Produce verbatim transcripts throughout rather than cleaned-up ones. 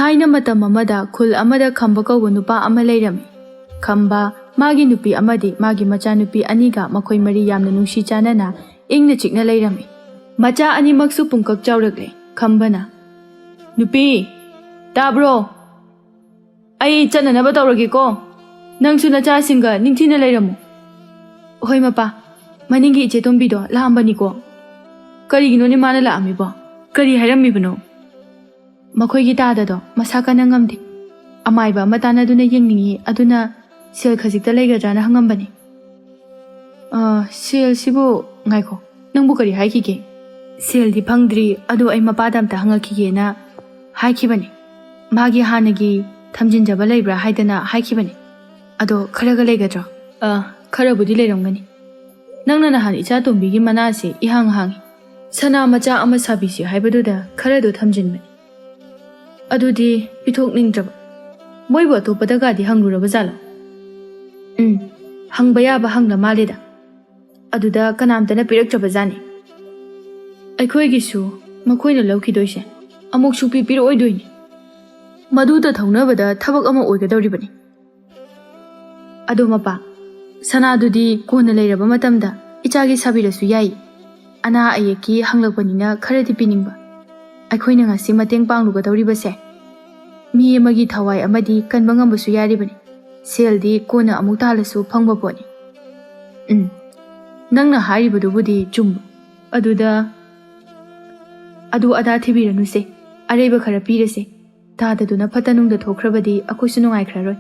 ꯊꯥꯏꯅ ꯃꯇꯝ ꯑꯃꯗ ꯈꯨꯜ ꯑꯃꯗ ꯈꯝꯕ ꯀꯧꯕ ꯅꯨꯄꯥ ꯑꯃ ꯂꯩꯔꯝꯃꯤ꯫ ꯈꯝꯕ, ꯃꯥꯒꯤ ꯅꯨꯄꯤ ꯑꯃꯗꯤ ꯃꯥꯒꯤ ꯃꯆꯥꯅꯨꯄꯤ ꯑꯅꯤꯒ ꯃꯈꯣꯏ ꯃꯔꯤ ꯌꯥꯝꯅ ꯅꯨꯡꯁꯤ ꯆꯥꯟꯅꯅ ꯏꯪꯅ ꯆꯤꯛꯅ ꯂꯩꯔꯝꯃꯤ꯫ ꯃꯆꯥ ꯑꯅꯤꯃꯛꯁꯨ ꯄꯨꯡꯀꯛ ꯆꯥꯎꯔꯛꯂꯦ꯫ ꯈꯝꯕꯅ, "ꯅꯨꯄꯤ, ꯇꯥꯕ꯭ꯔꯣ? ꯑꯩ ꯆꯠꯅꯅꯕ ꯇꯧꯔꯒꯦꯀꯣ꯫ ꯅꯪꯁꯨ ꯅꯆꯥꯁꯤꯡꯒ ꯅꯤꯡꯊꯤꯅ ꯂꯩꯔꯝꯃꯨ꯫" "ꯍꯣꯏ ꯃꯄꯥ, ꯃꯅꯤꯡꯒꯤ ꯏꯆꯦ ꯇꯣꯝꯕꯤꯗꯣ ꯂꯥꯛꯑꯝꯕꯅꯤꯀꯣ꯫ ꯀꯔꯤꯒꯤꯅꯣꯅꯦ ꯃꯥꯅ ꯂꯥꯛꯑꯝꯃꯤꯕꯣ? ꯀꯔꯤ ꯍꯥꯏꯔꯝꯃꯤꯕꯅꯣ?" "ꯃꯈꯣꯏꯒꯤ ꯇꯥꯗꯗꯣ ꯃꯁꯥ ꯀꯟꯅ ꯉꯝꯗꯦ꯫ ꯑꯃꯥꯏꯕ ꯑꯃ ꯇꯥꯟꯅꯗꯨꯅ ꯌꯦꯡꯅꯤꯡꯏ, ꯑꯗꯨꯅ ꯁꯦꯜ ꯈꯖꯤꯛꯇ ꯂꯩꯒꯗ꯭ꯔꯥꯅ ꯍꯪꯉꯝꯕꯅꯤ꯫" "ꯑ, ꯁꯦꯜꯁꯤꯕꯨ, ꯉꯥꯏꯈꯣ, ꯅꯪꯕꯨ ꯀꯔꯤ ꯍꯥꯏꯈꯤꯒꯦ?" "ꯁꯦꯜꯗꯤ ꯐꯪꯗ꯭ꯔꯤ, ꯑꯗꯨ ꯑꯩ ꯃꯄꯥꯗ ꯑꯝꯇ ꯍꯪꯉꯛꯈꯤꯒꯦꯅ ꯍꯥꯏꯈꯤꯕꯅꯤ꯫ ꯃꯥꯒꯤ ꯍꯥꯟꯅꯒꯤ ꯊꯝꯖꯤꯟꯖꯕ ꯂꯩꯕ꯭ꯔꯥ ꯍꯥꯏꯗꯅ ꯍꯥꯏꯈꯤꯕꯅꯤ꯫ ꯑꯗꯣ ꯈꯔꯒ ꯂꯩꯒꯗ꯭ꯔꯣ?" "ꯑ, ꯈꯔꯕꯨꯗꯤ ꯂꯩꯔꯝꯒꯅꯤ꯫ ꯅꯪꯅ ꯅꯍꯥꯟ ꯏꯆꯥ ꯇꯣꯝꯕꯤꯒꯤ ꯃꯅꯥꯁꯦ ꯏꯍꯥꯡ ꯍꯥꯡꯉꯤ꯫ ꯁꯅꯥ ꯃꯆꯥ ꯑꯃ ꯁꯥꯕꯤꯁꯤ ꯍꯥꯏꯕꯗꯨꯗ ꯈꯔꯗꯣ ꯊꯝꯖꯤꯟꯕꯅꯤ꯫ ꯑꯗꯨꯗꯤ ꯄꯤꯊꯣꯛꯅꯤꯡꯗ꯭ꯔꯕ꯫ ꯃꯣꯏꯕꯨ ꯑꯇꯣꯞꯄꯗꯒꯗꯤ ꯍꯪꯂꯨꯔꯕ ꯖꯥꯠꯂꯣ?" "ꯎꯝ, ꯍꯪꯕ ꯌꯥꯕ ꯍꯪꯂ ꯃꯥꯜꯂꯦꯗ꯫ ꯑꯗꯨꯗ ꯀꯅꯥꯝꯇꯅ ꯄꯤꯔꯛꯇ꯭ꯔꯕ ꯖꯥꯠꯅꯤ꯫ ꯑꯩꯈꯣꯏꯒꯤꯁꯨ ꯃꯈꯣꯏꯅ ꯂꯧꯈꯤꯗꯣꯏꯁꯦ ꯑꯃꯨꯛ ꯁꯨꯛꯄꯤ ꯄꯤꯔꯛꯑꯣꯏꯗꯣꯏꯅꯤ꯫ ꯃꯗꯨꯗ ꯊꯧꯅꯕꯗ ꯊꯕꯛ ꯑꯃ ꯑꯣꯏꯒꯗꯧꯔꯤꯕꯅꯤ꯫ ꯑꯗꯣ ꯃꯄꯥ, ꯁꯅꯥꯗꯨꯗꯤ ꯀꯣꯟꯅ ꯂꯩꯔꯕ ꯃꯇꯝꯗ ꯏꯆꯥꯒꯤ ꯁꯥꯕꯤꯔꯁꯨ ꯌꯥꯏ꯫ ꯑꯅꯥ ꯑꯌꯦꯛꯀꯤ ꯍꯪꯂꯛꯄꯅꯤꯅ ꯈꯔꯗꯤ ꯄꯤꯅꯤꯡꯕ꯫ ꯑꯩꯈꯣꯏꯅ ꯉꯁꯤ ꯃꯇꯦꯡ ꯄꯥꯡꯂꯨꯒꯗꯧꯔꯤꯕꯁꯦ ꯃꯤ ꯑꯃꯒꯤ ꯊꯋꯥꯏ ꯑꯃꯗꯤ ꯀꯟꯕ ꯉꯝꯕꯁꯨ ꯌꯥꯔꯤꯕꯅꯤ꯫ ꯁꯦꯜꯗꯤ ꯀꯣꯟꯅ ꯑꯃꯨꯛ ꯇꯥꯜꯂꯁꯨ ꯐꯪꯕ ꯄꯣꯠꯅꯤ꯫" "ꯎꯝ, ꯅꯪꯅ ꯍꯥꯏꯔꯤꯕꯗꯨꯕꯨꯗꯤ ꯆꯨꯝꯕ꯫ ꯑꯗꯨꯗ ꯑꯗꯨ ꯑꯗꯥ ꯊꯤꯕꯤꯔꯅꯨꯁꯦ, ꯑꯔꯩꯕ ꯈꯔ ꯄꯤꯔꯁꯦ꯫ ꯇꯥꯗꯗꯨꯅ ꯐꯠꯇ ꯅꯨꯡꯗ ꯊꯣꯛꯈ꯭ꯔꯕꯗꯤ ꯑꯩꯈꯣꯏꯁꯨ ꯅꯨꯡꯉꯥꯏꯈ꯭ꯔꯔꯣꯏ꯫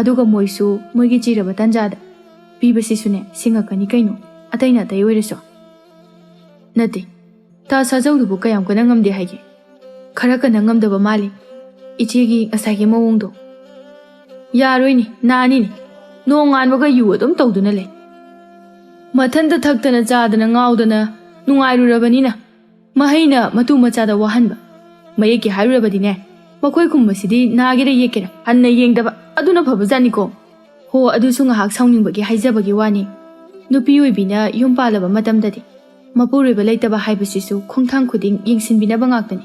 ꯑꯗꯨꯒ ꯃꯣꯏꯁꯨ ꯃꯣꯏꯒꯤ ꯆꯤꯔꯕ ꯇꯟꯖꯥꯗ ꯄꯤꯕꯁꯤꯁꯨꯅꯦ ꯁꯤꯡꯉꯛꯀꯅꯤ ꯀꯩꯅꯣ, ꯑꯇꯩꯅ ꯑꯇꯩ ꯑꯣꯏꯔꯁꯨ꯫" "ꯅꯠꯇꯦ, ꯇꯥ ꯁꯥꯖꯧꯗꯨꯕꯨ ꯀꯌꯥꯝ ꯀꯟꯅ ꯉꯝꯗꯦ ꯍꯥꯏꯒꯦ?" "ꯈꯔ ꯀꯟꯅ ꯉꯝꯗꯕ ꯃꯥꯜꯂꯤ꯫ ꯏꯆꯦꯒꯤ ꯉꯁꯥꯏꯒꯤ ꯃꯑꯣꯡꯗꯣ ꯌꯥꯔꯣꯏꯅꯦ, ꯅꯥꯅꯤꯅꯦ꯫ ꯅꯣꯡꯉꯥꯟꯕꯒ ꯌꯨ ꯑꯗꯨꯝ ꯇꯧꯗꯨꯅ ꯂꯩ꯫ ꯃꯊꯟꯇ ꯊꯛꯇꯅ ꯆꯥꯗꯅ ꯉꯥꯎꯗꯅ ꯅꯨꯡꯉꯥꯏꯔꯨꯔꯕꯅꯤꯅ ꯃꯍꯩꯅ ꯃꯇꯨ ꯃꯆꯥꯗ ꯋꯥꯍꯟꯕ꯫ ꯃꯌꯦꯛꯀꯤ ꯍꯥꯏꯔꯨꯔꯕꯗꯤꯅꯦ, ꯃꯈꯣꯏ ꯀꯨꯝꯕꯁꯤꯗꯤ ꯅꯥꯒꯦꯔꯥ ꯌꯦꯛꯀꯦꯔꯥ ꯍꯟꯅ ꯌꯦꯡꯗꯕ ꯑꯗꯨꯅ ꯐꯕꯖꯥꯠꯅꯤꯀꯣ꯫ ꯍꯣ, ꯑꯗꯨꯁꯨ ꯉꯥꯏꯍꯥꯛ ꯁꯥꯎꯅꯤꯡꯕꯒꯤ ꯍꯥꯏꯖꯕꯒꯤ ꯋꯥꯅꯤ꯫ ꯅꯨꯄꯤ ꯑꯣꯏꯕꯤꯅ ꯌꯨꯝ ꯄꯥꯜꯂꯕ ꯃꯇꯝꯗꯗꯤ ꯃꯄꯨꯔꯣꯏꯕ ꯂꯩꯇꯕ ꯍꯥꯏꯕꯁꯤꯁꯨ ꯈꯣꯡꯊꯥꯡ ꯈꯨꯗꯤꯡ ꯌꯦꯡꯁꯤꯟꯕꯤꯅꯕ ꯉꯥꯛꯇꯅꯤ꯫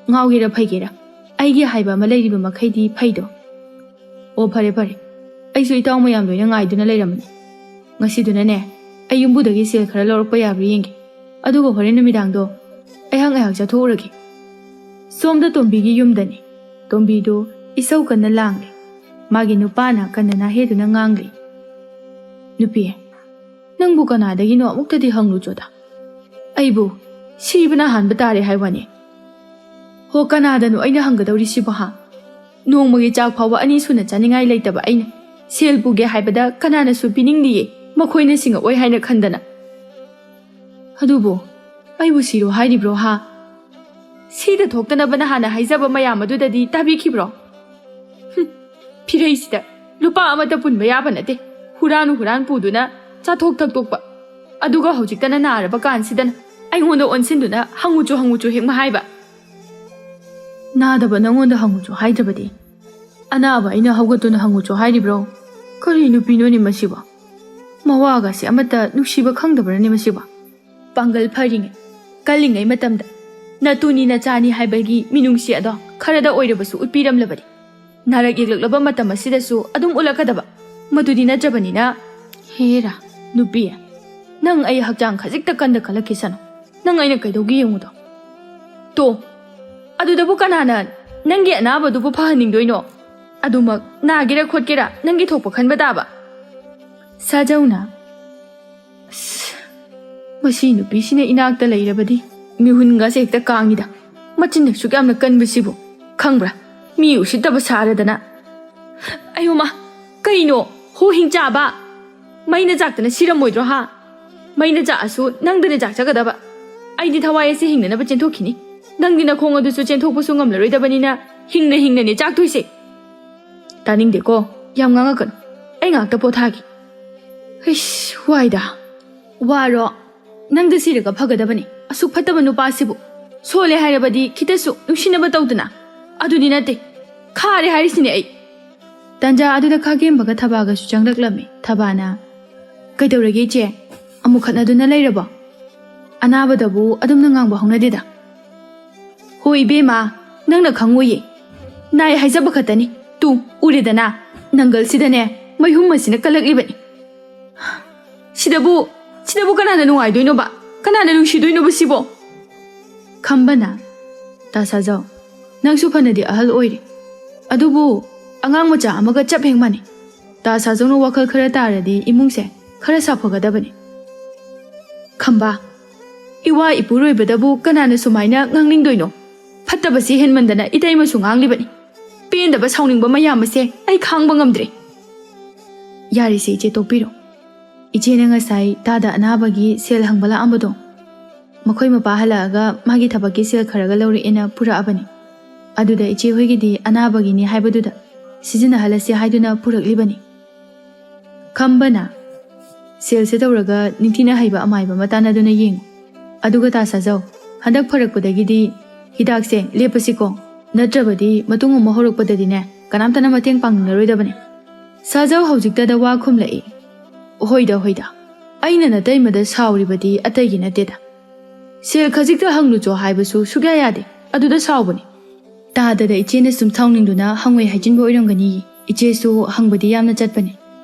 ꯉꯥꯎꯒꯦꯔꯥ ꯐꯩꯒꯦꯔꯥ, ꯑꯩꯒꯤ ꯍꯥꯏꯕ ꯑꯃ ꯂꯩꯔꯤꯕ ꯃꯈꯩꯗꯤ ꯐꯩꯗꯣ꯫ ꯑꯣ, ꯐꯔꯦ ꯐꯔꯦ, ꯑꯩꯁꯨ ꯏꯇꯥꯎ ꯃꯌꯥꯝ ꯂꯣꯏꯅ ꯉꯥꯏꯗꯨꯅ ꯂꯩꯔꯝꯕꯅꯤ꯫ ꯉꯁꯤꯗꯨꯅꯅꯦ, ꯑꯩ ꯌꯨꯝꯕꯨꯗꯒꯤ ꯁꯦꯜ ꯈꯔ ꯂꯧꯔꯛꯄ ꯌꯥꯕ꯭ꯔꯥ ꯌꯦꯡꯒꯦ, ꯑꯗꯨꯒ ꯍꯣꯔꯦꯟ ꯅꯨꯃꯤꯗꯥꯡꯗꯣ ꯑꯩꯍꯥꯛ ꯉꯥꯏꯍꯥꯛ ꯆꯠꯊꯣꯛꯎꯔꯒꯦ꯫ ꯁꯣꯝꯗ ꯇꯣꯝꯕꯤꯒꯤ ꯌꯨꯝꯗꯅꯤ꯫ ꯇꯣꯝꯕꯤꯗꯨ ꯏꯁꯧ ꯀꯟꯅ ꯂꯥꯡꯂꯤ꯫ ꯃꯥꯒꯤ ꯅꯨꯄꯥꯅ ꯀꯟꯅ ꯅꯥꯍꯦꯗꯨꯅ ꯉꯥꯡꯂꯤ꯫ "ꯅꯨꯄꯤ, ꯅꯪꯕꯨ ꯀꯅꯥꯗꯒꯤꯅꯣ ꯑꯃꯨꯛꯇꯗꯤ ꯍꯪꯂꯨꯆꯣꯗ꯫ ꯑꯩꯕꯨ ꯁꯤꯕꯅ ꯍꯥꯟꯕ ꯇꯥꯔꯦ ꯍꯥꯏ ꯋꯥꯅꯤ꯫ ꯍꯣ, ꯀꯅꯥꯗꯅꯣ ꯑꯩꯅ ꯍꯪꯒꯗꯧꯔꯤꯁꯤꯕꯣ, ꯍꯥ? ꯅꯣꯡꯃꯒꯤ ꯆꯥꯛ ꯐꯥꯎꯕ ꯑꯅꯤ ꯁꯨꯅ ꯆꯥꯅꯤꯡꯉꯥꯏ ꯂꯩꯇꯕ ꯑꯩꯅ ꯁꯦꯜ ꯄꯨꯒꯦ ꯍꯥꯏꯕꯗ ꯀꯅꯥꯅꯁꯨ ꯄꯤꯅꯤꯡꯗꯤꯌꯦ, ꯃꯈꯣꯏꯅ ꯁꯤꯡꯉꯛꯑꯣꯏ ꯍꯥꯏꯅ ꯈꯟꯗꯅ꯫ ꯑꯗꯨꯕꯨ ꯑꯩꯕꯨ ꯁꯤꯔꯣ ꯍꯥꯏꯔꯤꯕ꯭ꯔꯣ, ꯍꯥ? ꯁꯤꯗ ꯊꯣꯛꯇꯅꯕ ꯅꯍꯥꯟꯅ ꯍꯥꯏꯖꯕ ꯃꯌꯥꯝ ꯑꯗꯨꯗꯗꯤ ꯇꯥꯕꯤꯈꯤꯕ꯭ꯔꯣ? ꯍꯨꯝ, ꯐꯤꯔꯩꯁꯤꯗ ꯂꯨꯄꯥ ꯑꯃꯠꯇ ꯄꯨꯟꯕ ꯌꯥꯕ ꯅꯠꯇꯦ꯫ ꯍꯨꯔꯥꯟ ꯍꯨꯔꯥꯟ ꯄꯨꯗꯨꯅ ꯆꯥꯊꯣꯛ ꯊꯛꯇꯣꯛꯄ꯫ ꯑꯗꯨꯒ ꯍꯧꯖꯤꯛꯇꯅ ꯅꯥꯔꯕ ꯀꯥꯟꯁꯤꯗꯅ ꯑꯩꯉꯣꯟꯗ ꯑꯣꯟꯁꯤꯟꯗꯨꯅ ꯍꯪꯉꯨꯆꯣ ꯍꯪꯉꯨꯆꯣ ꯍꯦꯛ ꯍꯥꯏꯕ꯫ ꯅꯥꯗꯕ ꯅꯪꯉꯣꯟꯗ ꯍꯪꯉꯨꯆꯣ ꯍꯥꯏꯗ꯭ꯔꯕꯗꯤ ꯑꯅꯥꯕ ꯑꯩꯅ ꯍꯧꯒꯠꯇꯨꯅ ꯍꯪꯉꯨꯆꯣ ꯍꯥꯏꯔꯤꯕ꯭ꯔꯣ? ꯀꯔꯤ ꯅꯨꯄꯤꯅꯣꯅꯦ ꯃꯁꯤꯕꯣ? ꯃꯋꯥꯒꯁꯦ ꯑꯃꯠꯇ ꯅꯨꯡꯁꯤꯕ ꯈꯪꯗꯕ꯭ꯔꯅꯦ ꯃꯁꯤꯕꯣ? ꯄꯥꯡꯒꯜ ꯐꯔꯤꯉꯩ, ꯀꯜꯂꯤꯉꯩ ꯃꯇꯝꯗ ꯅꯇꯨꯅꯤ ꯅꯆꯥꯅꯤ ꯍꯥꯏꯕꯒꯤ ꯃꯤꯅꯨꯡꯁꯤ ꯑꯗꯣ ꯈꯔꯗ ꯑꯣꯏꯔꯕꯁꯨ ꯎꯠꯄꯤꯔꯝꯂꯕꯗꯤ, ꯅꯥꯔꯛ ꯌꯦꯛꯂꯛꯂꯕ ꯃꯇꯝ ꯑꯁꯤꯗꯁꯨ ꯑꯗꯨꯝ ꯎꯠꯂꯛꯀꯗꯕ꯫ ꯃꯗꯨꯗꯤ ꯅꯠꯇ꯭ꯔꯕꯅꯤꯅ, ꯍꯦꯔꯥ, ꯅꯨꯄꯤ, ꯅꯪ ꯑꯩ ꯍꯛꯆꯥꯡ ꯈꯖꯤꯛꯇ ꯀꯟꯗ ꯀꯜꯂꯛꯈꯤꯁꯅꯨ꯫ ꯅꯪ ꯑꯩꯅ ꯀꯩꯗꯧꯒꯦ ꯌꯦꯡꯉꯨꯗꯣ꯫ ꯇꯣ, ꯑꯗꯨꯗꯕꯨ ꯀꯅꯥꯅ ꯅꯪꯒꯤ ꯑꯅꯥꯕꯗꯨꯕꯨ ꯐꯍꯟꯅꯤꯡꯗꯣꯏꯅꯣ? ꯑꯗꯨꯃꯛ ꯅꯥꯒꯦꯔꯥ ꯈꯣꯠꯀꯦꯔꯥ ꯅꯪꯒꯤ ꯊꯣꯛꯄ ꯈꯟꯕ ꯇꯥꯕ꯫ ꯁꯥꯖꯧꯅ, ꯑꯁ, ꯃꯁꯤ ꯅꯨꯄꯤꯁꯤꯅ ꯏꯅꯥꯛꯇ ꯂꯩꯔꯕꯗꯤ ꯃꯤꯍꯨꯟꯒꯁꯦ ꯍꯦꯛꯇ ꯀꯥꯡꯉꯤꯗ꯫ ꯃꯆꯤꯟ ꯑꯁꯨꯛ ꯌꯥꯝꯅ ꯀꯟꯕꯁꯤꯕꯨ ꯈꯪꯕ꯭ꯔꯥ? ꯃꯤ ꯎꯁꯤꯠꯇꯕ ꯁꯥꯔꯗꯅ꯫ ꯑꯌꯣꯃ, ꯀꯩꯅꯣ? ꯍꯣ ꯍꯤꯡꯆꯥꯕ! ꯃꯩꯅ ꯆꯥꯛꯇꯅ ꯁꯤꯔꯝꯃꯣꯏꯗ꯭ꯔꯣ, ꯍꯥ? ꯃꯩꯅ ꯆꯥꯛꯑꯁꯨ ꯅꯪꯗꯅ ꯆꯥꯛꯆꯒꯗꯕ꯫ ꯑꯩꯗꯤ ꯊꯋꯥꯏ ꯑꯁꯤ ꯍꯤꯡꯅꯅꯕ ꯆꯦꯟꯊꯣꯛꯈꯤꯅꯤ꯫ ꯅꯪꯗꯤ ꯅꯈꯣꯡ ꯑꯗꯨꯁꯨ ꯆꯦꯟꯊꯣꯛꯄꯁꯨ ꯉꯝꯂꯔꯣꯏꯗꯕꯅꯤꯅ ꯍꯤꯡꯅ ꯍꯤꯡꯅꯅꯦ ꯆꯥꯛꯇꯣꯏꯁꯦ꯫ ꯇꯥꯅꯤꯡꯗꯦꯀꯣ, ꯌꯥꯝ ꯉꯥꯡꯉꯛꯀꯅꯨ꯫ ꯑꯩ ꯉꯥꯛꯇ ꯄꯣꯊꯥꯒꯦ꯫ ꯍꯩꯁ, ꯋꯥꯏꯗ꯫ ꯋꯥꯔꯣ? ꯅꯪꯗ ꯁꯤꯔꯒ ꯐꯒꯗꯕꯅꯤ꯫ ꯑꯁꯨꯛ ꯐꯠꯇꯕ ꯅꯨꯄꯥꯁꯤꯕꯨ꯫ ꯁꯣꯜꯂꯦ ꯍꯥꯏꯔꯕꯗꯤ ꯈꯤꯇꯁꯨ ꯅꯨꯡꯁꯤꯅꯕ ꯇꯧꯗꯅ꯫ ꯑꯗꯨꯗꯤ ꯅꯠꯇꯦ꯫ ꯈꯥꯔꯦ ꯍꯥꯏꯔꯤꯁꯤꯅꯦ ꯑꯩ꯫ ꯇꯟꯖꯥ ꯑꯗꯨꯗ ꯈꯥꯒꯦꯝꯕꯒ ꯊꯕꯥꯒꯁꯨ ꯆꯪꯂꯛꯂꯝꯃꯤ꯫ ꯊꯕꯥꯅ, "ꯀꯩꯗꯧꯔꯒꯦ ꯏꯆꯦ? ꯑꯃꯨꯛ ꯈꯠꯅꯗꯨꯅ ꯂꯩꯔꯕꯣ? ꯑꯅꯥꯕꯗꯕꯨ ꯑꯗꯨꯝꯅ ꯉꯥꯡꯕ ꯍꯧꯅꯗꯦꯗ꯫" "ꯍꯣ ꯏꯕꯦꯝꯃ, ꯅꯪꯅ ꯈꯪꯉꯣꯏꯌꯦ꯫ ꯅꯥꯏ ꯍꯥꯏꯖꯕ ꯈꯛꯇꯅꯤ꯫ ꯇꯨ, ꯎꯔꯦꯗꯅ, ꯅꯪꯒꯜꯁꯤꯗꯅꯦ ꯃꯩꯍꯨꯝ ꯑꯁꯤꯅ ꯀꯜꯂꯛꯂꯤꯕꯅꯤ꯫ ꯁꯤꯗꯕꯨ, ꯁꯤꯗꯕꯨ ꯀꯅꯥꯅ ꯅꯨꯡꯉꯥꯏꯗꯣꯏꯅꯣꯕ? ꯀꯅꯥꯅ ꯅꯨꯡꯁꯤꯗꯣꯏꯅꯣꯕ ꯁꯤꯕꯣ? ꯈꯝꯕꯅ, "ꯇꯥ ꯁꯥꯖꯥꯎ, ꯅꯪꯁꯨ ꯐꯅꯗꯤ ꯑꯍꯜ ꯑꯣꯏꯔꯦ, ꯑꯗꯨꯕꯨ ꯑꯉꯥꯡ ꯃꯆꯥ ꯑꯃꯒ ꯆꯞ ꯍꯦꯛ ꯃꯥꯟꯅꯩ꯫ ꯇꯥ ꯁꯥꯖꯧꯅ ꯋꯥꯈꯜ ꯈꯔ ꯇꯥꯔꯗꯤ ꯏꯃꯨꯡꯁꯦ ꯈꯔ ꯁꯥꯐꯒꯗꯕꯅꯤ꯫" ꯈꯝꯕ, "ꯏꯋꯥ ꯏꯄꯨꯔꯣꯏꯕꯗꯕꯨ ꯀꯅꯥꯅ ꯁꯨꯃꯥꯏꯅ ꯉꯥꯡꯅꯤꯡꯗꯣꯏꯅꯣ? ꯐꯠꯇꯕꯁꯤ ꯍꯦꯟꯃꯟꯗꯅ ꯏꯇꯩꯃꯁꯨ ꯉꯥꯡꯂꯤꯕꯅꯤ꯫ ꯄꯦꯟꯗꯕ ꯁꯥꯎꯅꯤꯡꯕ ꯃꯌꯥꯝ ꯑꯁꯦ ꯑꯩ ꯈꯥꯡꯕ ꯉꯝꯗ꯭ꯔꯦ꯫" "ꯌꯥꯔꯤꯁꯦ ꯏꯆꯦ, ꯇꯣꯛꯄꯤꯔꯣ꯫ ꯏꯆꯦꯅ ꯉꯁꯥꯏ ꯇꯥꯗ ꯑꯅꯥꯕꯒꯤ ꯁꯦꯜ ꯍꯪꯕ ꯂꯥꯛꯑꯝꯕꯗꯣ, ꯃꯈꯣꯏ ꯃꯄꯥ ꯍꯜꯂꯛꯑꯒ ꯃꯥꯒꯤ ꯊꯕꯛꯀꯤ ꯁꯦꯜ ꯈꯔꯒ ꯂꯧꯔꯛꯑꯦꯅ ꯄꯨꯔꯛꯑꯕꯅꯤ꯫ ꯑꯗꯨꯗ ꯏꯆꯦ ꯍꯣꯏꯒꯤꯗꯤ ꯑꯅꯥꯕꯒꯤꯅꯤ ꯍꯥꯏꯕꯗꯨꯗ ꯁꯤꯖꯤꯟꯅꯍꯜꯂꯁꯤ ꯍꯥꯏꯗꯨꯅ ꯄꯨꯔꯛꯂꯤꯕꯅꯤ꯫" ꯈꯝꯕꯅ, "ꯁꯦꯜꯁꯦ ꯇꯧꯔꯒ ꯅꯤꯡꯊꯤꯅ ꯍꯩꯕ ꯑꯃꯥꯏꯕ ꯑꯃ ꯇꯥꯟꯅꯗꯨꯅ ꯌꯦꯡꯉꯨ꯫ ꯑꯗꯨꯒ ꯇꯥ ꯁꯥꯖꯧ, ꯍꯟꯗꯛ ꯐꯔꯛꯄꯗꯒꯤꯗꯤ ꯍꯤꯗꯥꯛꯁꯦ ꯂꯦꯞꯄꯁꯤꯀꯣ, ꯅꯠꯇ꯭ꯔꯕꯗꯤ ꯃꯇꯨꯡ ꯑꯃ ꯍꯧꯔꯛꯄꯗꯗꯤꯅꯦ ꯀꯅꯥꯝꯇꯅ ꯃꯇꯦꯡ ꯄꯥꯡꯅꯤꯡꯂꯔꯣꯏꯗꯕꯅꯤ꯫" ꯁꯥꯖꯧ ꯍꯧꯖꯤꯛꯇꯗ ꯋꯥ ꯈꯨꯝꯂꯛꯏ꯫ "ꯍꯣꯏꯗ, ꯍꯣꯏꯗ, ꯑꯩꯅ ꯅꯇꯩꯃꯗ ꯁꯥꯎꯔꯤꯕꯗꯤ ꯑꯇꯩꯒꯤ ꯅꯠꯇꯦꯗ꯫ ꯁꯦꯜ ꯈꯖꯤꯛꯇ ꯍꯪꯂꯨꯆꯣ ꯍꯥꯏꯕꯁꯨ ꯁꯨꯛꯌꯥ ꯌꯥꯗꯦ, ꯑꯗꯨꯗ ꯁꯥꯎꯕꯅꯤ꯫ ꯇꯥꯗꯗ ꯏꯆꯦꯅ ꯁꯨꯝ ꯁꯥꯎꯅꯤꯡꯗꯨꯅ ꯍꯪꯉꯣꯏ ꯍꯥꯏꯖꯤꯟꯕ ꯑꯣꯏꯔꯝꯒꯅꯤꯌꯦ꯫ ꯏꯆꯦꯁꯨ ꯍꯪꯕꯗꯤ ꯌꯥꯝꯅ ꯆꯠꯄꯅꯦ꯫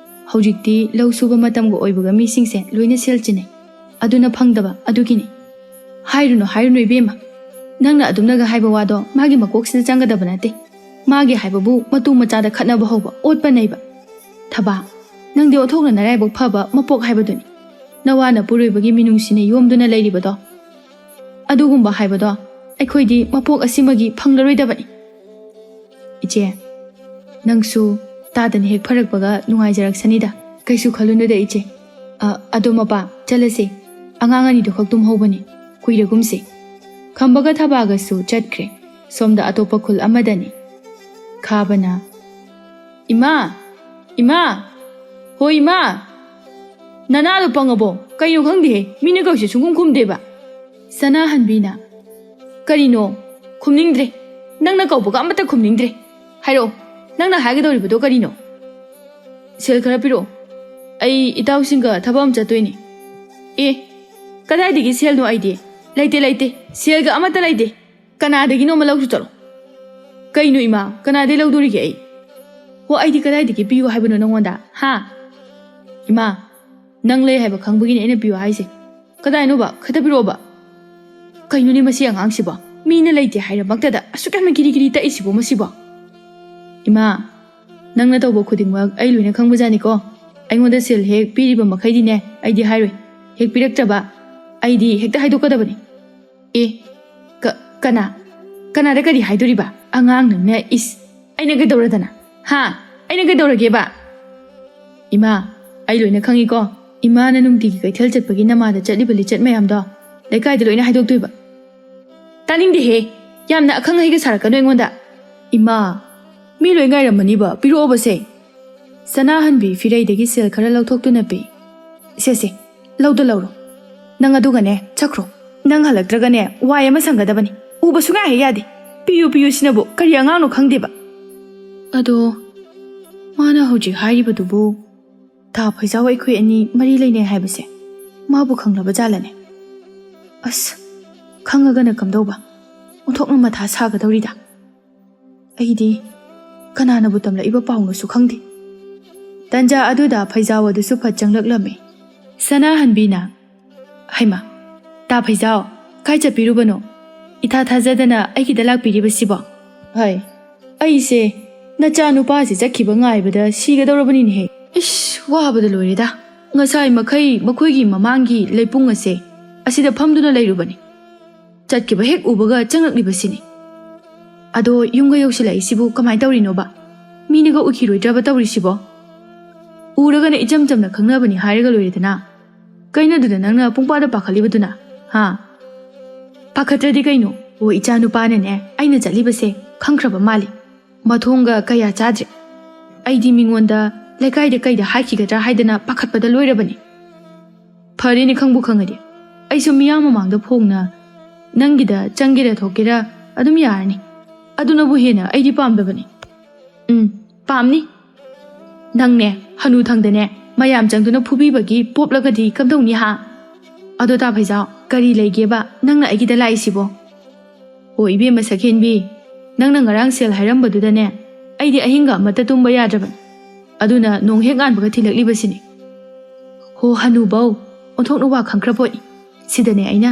ꯍꯧꯖꯤꯛꯇꯤ ꯂꯧ ꯁꯨꯕ ꯃꯇꯝꯒ ꯑꯣꯏꯕꯒ ꯃꯤꯁꯤꯡꯁꯦ ꯂꯣꯏꯅ ꯁꯦꯜ ꯆꯤꯟꯅꯩ꯫ ꯑꯗꯨꯅ ꯐꯪꯗꯕ ꯑꯗꯨꯒꯤꯅꯤ꯫" "ꯍꯥꯏꯔꯨꯅꯨ, ꯍꯥꯏꯔꯨꯅꯨ ꯏꯕꯦꯝꯃ꯫ ꯅꯪꯅ ꯑꯗꯨꯝꯅꯒ ꯍꯥꯏꯕ ꯋꯥꯗꯣ ꯃꯥꯒꯤ ꯃꯀꯣꯛꯁꯤꯗ ꯆꯪꯒꯗꯕ ꯅꯠꯇꯦ꯫ ꯃꯥꯒꯤ ꯍꯥꯏꯕꯕꯨ ꯃꯇꯨ ꯃꯆꯥꯗ ꯈꯠꯅꯕ ꯍꯧꯕ, ꯑꯣꯠꯄ ꯅꯩꯕ꯫ ꯊꯕꯥ, ꯅꯪꯗꯤ ꯑꯣꯟꯊꯣꯛꯅ ꯅꯔꯥꯏꯕꯛ ꯐꯕ ꯃꯄꯣꯛ ꯍꯥꯏꯕꯗꯨꯅꯤ꯫ ꯅꯋꯥ ꯅꯄꯨꯔꯣꯏꯕꯒꯤ ꯃꯤꯅꯨꯡꯁꯤꯅ ꯌꯣꯝꯗꯨꯅ ꯂꯩꯔꯤꯕꯗꯣ, ꯑꯗꯨꯒꯨꯝꯕ ꯍꯥꯏꯕꯗꯣ ꯑꯩꯈꯣꯏꯗꯤ ꯃꯄꯣꯛ ꯑꯁꯤꯃꯒꯤ ꯐꯪꯂꯔꯣꯏꯗꯕꯅꯤ꯫" "ꯏꯆꯦ, ꯅꯪꯁꯨ ꯇꯥꯗꯅ ꯍꯦꯛ ꯐꯔꯛꯄꯒ ꯅꯨꯡꯉꯥꯏꯖꯔꯛꯁꯅꯤꯗ꯫ ꯀꯩꯁꯨ ꯈꯜꯂꯨꯅꯨꯗ ꯏꯆꯦ꯫ ꯑ, ꯑꯗꯣ ꯃꯄꯥ, ꯆꯠꯂꯁꯦ꯫ ꯑꯉꯥꯡ ꯑꯅꯤꯗꯨ ꯈꯛ ꯇꯨꯝꯍꯧꯕꯅꯤ꯫ ꯀꯨꯏꯔꯒꯨꯝꯁꯦ꯫" ꯈꯝꯕꯒ ꯊꯕꯥꯒꯁꯨ ꯆꯠꯈ꯭ꯔꯦ꯫ ꯁꯣꯝꯗ ꯑꯇꯣꯞꯄ ꯈꯨꯜ ꯑꯃꯗꯅꯤ꯫ ꯈꯥꯕꯅ, "ꯏꯃꯥ! ꯏꯃꯥ! ꯍꯣ ꯏꯃꯥ! ꯅꯅꯥꯗꯣ ꯄꯪꯉꯕꯣ? ꯀꯩꯅꯣ ꯈꯪꯗꯦꯍꯦ, ꯃꯤꯅ ꯀꯧꯔꯤꯁꯦ ꯁꯨꯡꯈꯨꯝ ꯈꯨꯝꯗꯦꯕ꯫" ꯁꯅꯥꯍꯟꯕꯤꯅ, "ꯀꯔꯤꯅꯣ? ꯈꯨꯝꯅꯤꯡꯗ꯭ꯔꯦ꯫ ꯅꯪꯅ ꯀꯧꯕꯒ ꯑꯃꯠꯇ ꯈꯨꯝꯅꯤꯡꯗ꯭ꯔꯦ꯫ ꯍꯥꯏꯔꯛꯑꯣ, ꯅꯪꯅ ꯍꯥꯏꯒꯗꯧꯔꯤꯕꯗꯣ ꯀꯔꯤꯅꯣ?" "ꯁꯦꯜ ꯈꯔ ꯄꯤꯔꯛꯑꯣ꯫ ꯑꯩ ꯏꯇꯥꯎꯁꯤꯡꯒ ꯊꯕꯛ ꯑꯃ ꯆꯠꯇꯣꯏꯅꯦ꯫" "ꯑꯦ, ꯀꯗꯥꯏꯗꯒꯤ ꯁꯦꯜꯅꯣ ꯑꯩꯗꯤ? ꯂꯩꯇꯦ, ꯂꯩꯇꯦ꯫ ꯁꯦꯜꯒ ꯑꯃꯠꯇ ꯂꯩꯇꯦ꯫ ꯀꯅꯥꯗꯒꯤꯅꯣꯃ ꯂꯧꯁꯨ ꯆꯠꯂꯣ꯫" "ꯀꯩꯅꯣ ꯏꯃꯥ, ꯀꯅꯥꯗꯩ ꯂꯧꯗꯣꯔꯤꯒꯦ ꯑꯩ? ꯍꯣ, ꯑꯩꯗꯤ ꯀꯗꯥꯏꯗꯒꯤ ꯄꯤꯌꯨ ꯍꯥꯏꯕꯅꯣ ꯅꯪꯉꯣꯟꯗ? ꯍꯥ? ꯏꯃꯥ, ꯅꯪ ꯂꯩ ꯍꯥꯏꯕ ꯈꯪꯕꯒꯤꯅꯦ ꯑꯩꯅ ꯄꯤꯌꯨ ꯍꯥꯏꯁꯦ꯫ ꯀꯗꯥꯏꯅꯣꯕ? ꯈꯛꯇ ꯄꯤꯔꯛꯑꯣꯕ꯫" "ꯀꯩꯅꯣꯅꯦ ꯃꯁꯤ ꯑꯉꯥꯡꯁꯤꯕꯣ? ꯃꯤꯅ ꯂꯩꯇꯦ ꯍꯥꯏꯔꯃꯛꯇꯗ ꯑꯁꯨꯛ ꯌꯥꯝꯅ ꯀꯤꯔꯤ ꯀꯤꯔꯤ ꯇꯛꯏꯁꯤꯕꯣ ꯃꯁꯤꯕꯣ?" "ꯏꯃꯥ, ꯅꯪꯅ ꯇꯧꯕ ꯈꯨꯗꯤꯡꯃꯛ ꯑꯩ ꯂꯣꯏꯅ ꯈꯪꯕꯖꯥꯠꯅꯤꯀꯣ꯫ ꯑꯩꯉꯣꯟꯗ ꯁꯦꯜ ꯍꯦꯛ ꯄꯤꯔꯤꯕ ꯃꯈꯩꯗꯤꯅꯦ ꯑꯩꯗꯤ ꯍꯥꯏꯔꯣꯏ꯫ ꯍꯦꯛ ꯄꯤꯔꯛꯇ꯭ꯔꯕ ꯑꯩꯗꯤ ꯍꯦꯛꯇ ꯍꯥꯏꯗꯣꯛꯀꯗꯕꯅꯤ꯫" "ꯑꯦ, ꯀ-, ꯀꯅꯥ? ꯀꯅꯥꯗ ꯀꯔꯤ ꯍꯥꯏꯗꯣꯔꯤꯕ? ꯑꯉꯥꯡ ꯅꯪꯅ, ꯏꯁ! ꯑꯩꯅ ꯀꯩꯗꯧꯔꯗꯅ? ꯍꯥ? ꯑꯩꯅ ꯀꯩꯗꯧꯔꯒꯦꯕ?" "ꯏꯃꯥ, ꯑꯩ ꯂꯣꯏꯅ ꯈꯪꯉꯤꯀꯣ꯫ ꯏꯃꯥꯅ ꯅꯨꯡꯇꯤꯒꯤ ꯀꯩꯊꯦꯜ ꯆꯠꯄꯒꯤ ꯅꯃꯥꯗ ꯆꯠꯂꯤꯕ ꯂꯤꯆꯠ ꯃꯌꯥꯝꯗꯣ ꯂꯩꯀꯥꯏꯗ ꯂꯣꯏꯅ ꯍꯥꯏꯗꯣꯛꯇꯣꯏꯕ꯫" "ꯇꯥꯅꯤꯡꯗꯦꯍꯦ! ꯌꯥꯝꯅ ꯑꯈꯪ ꯑꯍꯩꯒ ꯁꯥꯔꯛꯀꯅꯨ ꯑꯩꯉꯣꯟꯗ꯫" "ꯏꯃꯥ, ꯃꯤ ꯂꯣꯏ ꯉꯥꯏꯔꯝꯃꯅꯤꯕ, ꯄꯤꯔꯛꯑꯣꯕꯁꯦ꯫" ꯁꯅꯥꯍꯟꯕꯤ ꯐꯤꯔꯩꯗꯒꯤ ꯁꯦꯜ ꯈꯔ ꯂꯧꯊꯣꯛꯇꯨꯅ ꯄꯤ꯫ "ꯁꯦ, ꯁꯦ, ꯂꯧꯗ ꯂꯧꯔꯣ꯫ ꯅꯪ ꯑꯗꯨꯒꯅꯦ, ꯆꯠꯈ꯭ꯔꯣ꯫ ꯅꯪ ꯍꯜꯂꯛꯇ꯭ꯔꯒꯅꯦ, ꯋꯥꯏ ꯑꯃ ꯁꯪꯒꯗꯕꯅꯤ꯫ ꯎꯕ ꯁꯨꯡꯌꯥ ꯍꯦꯛ ꯌꯥꯗꯦ꯫ ꯄꯤꯌꯨ, ꯄꯤꯌꯨ ꯁꯤꯅꯕꯨ ꯀꯔꯤ ꯑꯉꯥꯡꯅꯣ ꯈꯪꯗꯦꯕ꯫" "ꯑꯗꯣ, ꯃꯥꯅ ꯍꯧꯖꯤꯛ ꯍꯥꯏꯔꯤꯕꯗꯨꯕꯨ ꯇꯥ ꯐꯩꯖꯥꯎ ꯑꯩꯈꯣꯏ ꯑꯅꯤ ꯃꯔꯤ ꯂꯩꯅꯩ ꯍꯥꯏꯕꯁꯦ ꯃꯥꯕꯨ ꯈꯪꯂꯕ ꯖꯥꯠꯂꯅꯦ? ꯑꯁ, ꯈꯪꯉꯒꯅ ꯀꯝꯗꯧꯕ? ꯑꯣꯟꯊꯣꯛꯅ ꯃꯊꯥ ꯁꯥꯒꯗꯧꯔꯤꯗ꯫ ꯑꯩꯗꯤ ꯀꯅꯥꯅꯕꯨ ꯇꯝꯂꯛꯏꯕ ꯄꯥꯎꯅꯣꯁꯨ ꯈꯪꯗꯦ꯫" ꯇꯟꯖꯥ ꯑꯗꯨꯗ ꯐꯩꯖꯥꯎ ꯑꯗꯨꯁꯨ ꯐꯠ ꯆꯪꯂꯛꯂꯝꯃꯤ꯫ ꯁꯅꯥꯍꯟꯕꯤꯅ, "ꯍꯩꯃꯥ, ꯇꯥ ꯐꯩꯖꯥꯎ, ꯀꯥꯏ ꯆꯠꯄꯤꯔꯨꯕꯅꯣ? ꯏꯊꯥ ꯊꯥꯖꯗꯅ ꯑꯩꯒꯤꯗ ꯂꯥꯛꯄꯤꯔꯤꯕꯁꯤꯕꯣ?" "ꯍꯥꯏ, ꯑꯩꯁꯦ ꯅꯆꯥ ꯅꯨꯄꯥꯁꯦ ꯆꯠꯈꯤꯕ ꯉꯥꯏꯕꯗ ꯁꯤꯒꯗꯧꯔꯕꯅꯤꯅꯦꯍꯦ꯫ ꯏꯁ, ꯋꯥꯕꯗ ꯂꯣꯏꯔꯦꯗ꯫ ꯉꯁꯥꯏ ꯃꯈꯩ ꯃꯈꯣꯏꯒꯤ ꯃꯃꯥꯡꯒꯤ ꯂꯩꯄꯨꯡ ꯑꯁꯦ ꯑꯁꯤꯗ ꯐꯝꯗꯨꯅ ꯂꯩꯔꯨꯕꯅꯤ꯫ ꯆꯠꯈꯤꯕ ꯍꯦꯛ ꯎꯕꯒ ꯆꯪꯂꯛꯂꯤꯕꯁꯤꯅꯤ꯫ ꯑꯗꯣ ꯌꯨꯝꯒ ꯌꯧꯁꯤꯜꯂꯛꯏꯁꯤꯕꯨ ꯀꯃꯥꯏꯅ ꯇꯧꯔꯤꯅꯣꯕ? ꯃꯤꯅꯒ ꯎꯈꯤꯔꯣꯏꯗ꯭ꯔꯕ ꯇꯧꯔꯤꯁꯤꯕꯣ? ꯎꯔꯒꯅ ꯏꯆꯝ ꯆꯝꯅ ꯈꯪꯅꯕꯅꯤ ꯍꯥꯏꯔꯒ ꯂꯣꯏꯔꯦꯗꯅ꯫ ꯀꯩꯅꯣꯗꯨꯗ ꯅꯪꯅ ꯄꯨꯡꯄꯥꯗ ꯄꯥꯈꯠꯂꯤꯕꯗꯨꯅ, ꯍꯥ?" "ꯄꯥꯈꯠꯇ꯭ꯔꯗꯤ ꯀꯩꯅꯣ? ꯑꯣ, ꯏꯆꯥ ꯅꯨꯄꯥꯅꯅꯦ ꯑꯩꯅ ꯆꯠꯂꯤꯕꯁꯦ ꯈꯪꯈ꯭ꯔꯕ ꯃꯥꯜꯂꯤ꯫ ꯃꯊꯣꯡꯒ ꯀꯌꯥ ꯆꯥꯗ꯭ꯔꯦ꯫ ꯑꯩꯗꯤ ꯃꯤꯉꯣꯟꯗ ꯂꯩꯀꯥꯏꯗ ꯀꯩꯗ ꯍꯥꯏꯈꯤꯒꯗ꯭ꯔꯥ ꯍꯥꯏꯗꯅ ꯄꯥꯈꯠꯄꯗ ꯂꯣꯏꯔꯕꯅꯤ꯫ ꯐꯔꯦꯅꯦ, ꯈꯪꯕꯨ ꯈꯪꯉꯗꯤ꯫ ꯑꯩꯁꯨ ꯃꯤꯌꯥꯝ ꯃꯃꯥꯡꯗ ꯐꯣꯡꯅ ꯅꯪꯒꯤꯗ ꯆꯪꯒꯦꯔꯥ ꯊꯣꯛꯀꯦꯔꯥ ꯑꯗꯨꯝ ꯌꯥꯔꯅꯤ꯫ ꯑꯗꯨꯅꯕꯨ ꯍꯦꯟꯅ ꯑꯩꯗꯤ ꯄꯥꯝꯗꯕꯅꯤ꯫" "ꯎꯝ, ꯄꯥꯝꯅꯤ꯫ ꯅꯪꯅꯦ, ꯍꯅꯨꯊꯪꯗꯅꯦ, ꯃꯌꯥꯝ ꯆꯪꯗꯨꯅ ꯐꯨꯕꯤꯕꯒꯤ ꯄꯣꯞꯂꯒꯗꯤ ꯀꯝꯗꯧꯅꯤ ꯍꯥ? ꯑꯗꯣ ꯇꯥ ꯐꯩꯖꯥꯎ, ꯀꯔꯤ ꯂꯩꯒꯦꯕ ꯅꯪꯅ ꯑꯩꯒꯤꯗ ꯂꯥꯛꯏꯁꯤꯕꯣ?" "ꯑꯣ ꯏꯕꯦꯝꯃ ꯁꯛꯍꯦꯟꯕꯤ, ꯅꯪꯅ ꯉꯔꯥꯡ ꯁꯦꯜ ꯍꯥꯏꯔꯝꯕꯗꯨꯗꯅꯦ, ꯑꯩꯗꯤ ꯑꯍꯤꯡꯒ ꯑꯃꯠꯇ ꯇꯨꯝꯕ ꯌꯥꯗ꯭ꯔꯕꯅꯤ꯫ ꯑꯗꯨꯅ ꯅꯣꯡ ꯍꯦꯛ ꯉꯥꯟꯕꯒ ꯊꯤꯜꯂꯛꯂꯤꯕꯁꯤꯅꯤ꯫ ꯍꯣ ꯍꯅꯨꯕꯧ, ꯑꯣꯟꯊꯣꯛꯅ ꯋꯥ ꯈꯪꯈ꯭ꯔ ꯄꯣꯠꯅꯤ꯫ ꯁꯤꯗꯅꯦ ꯑꯩꯅ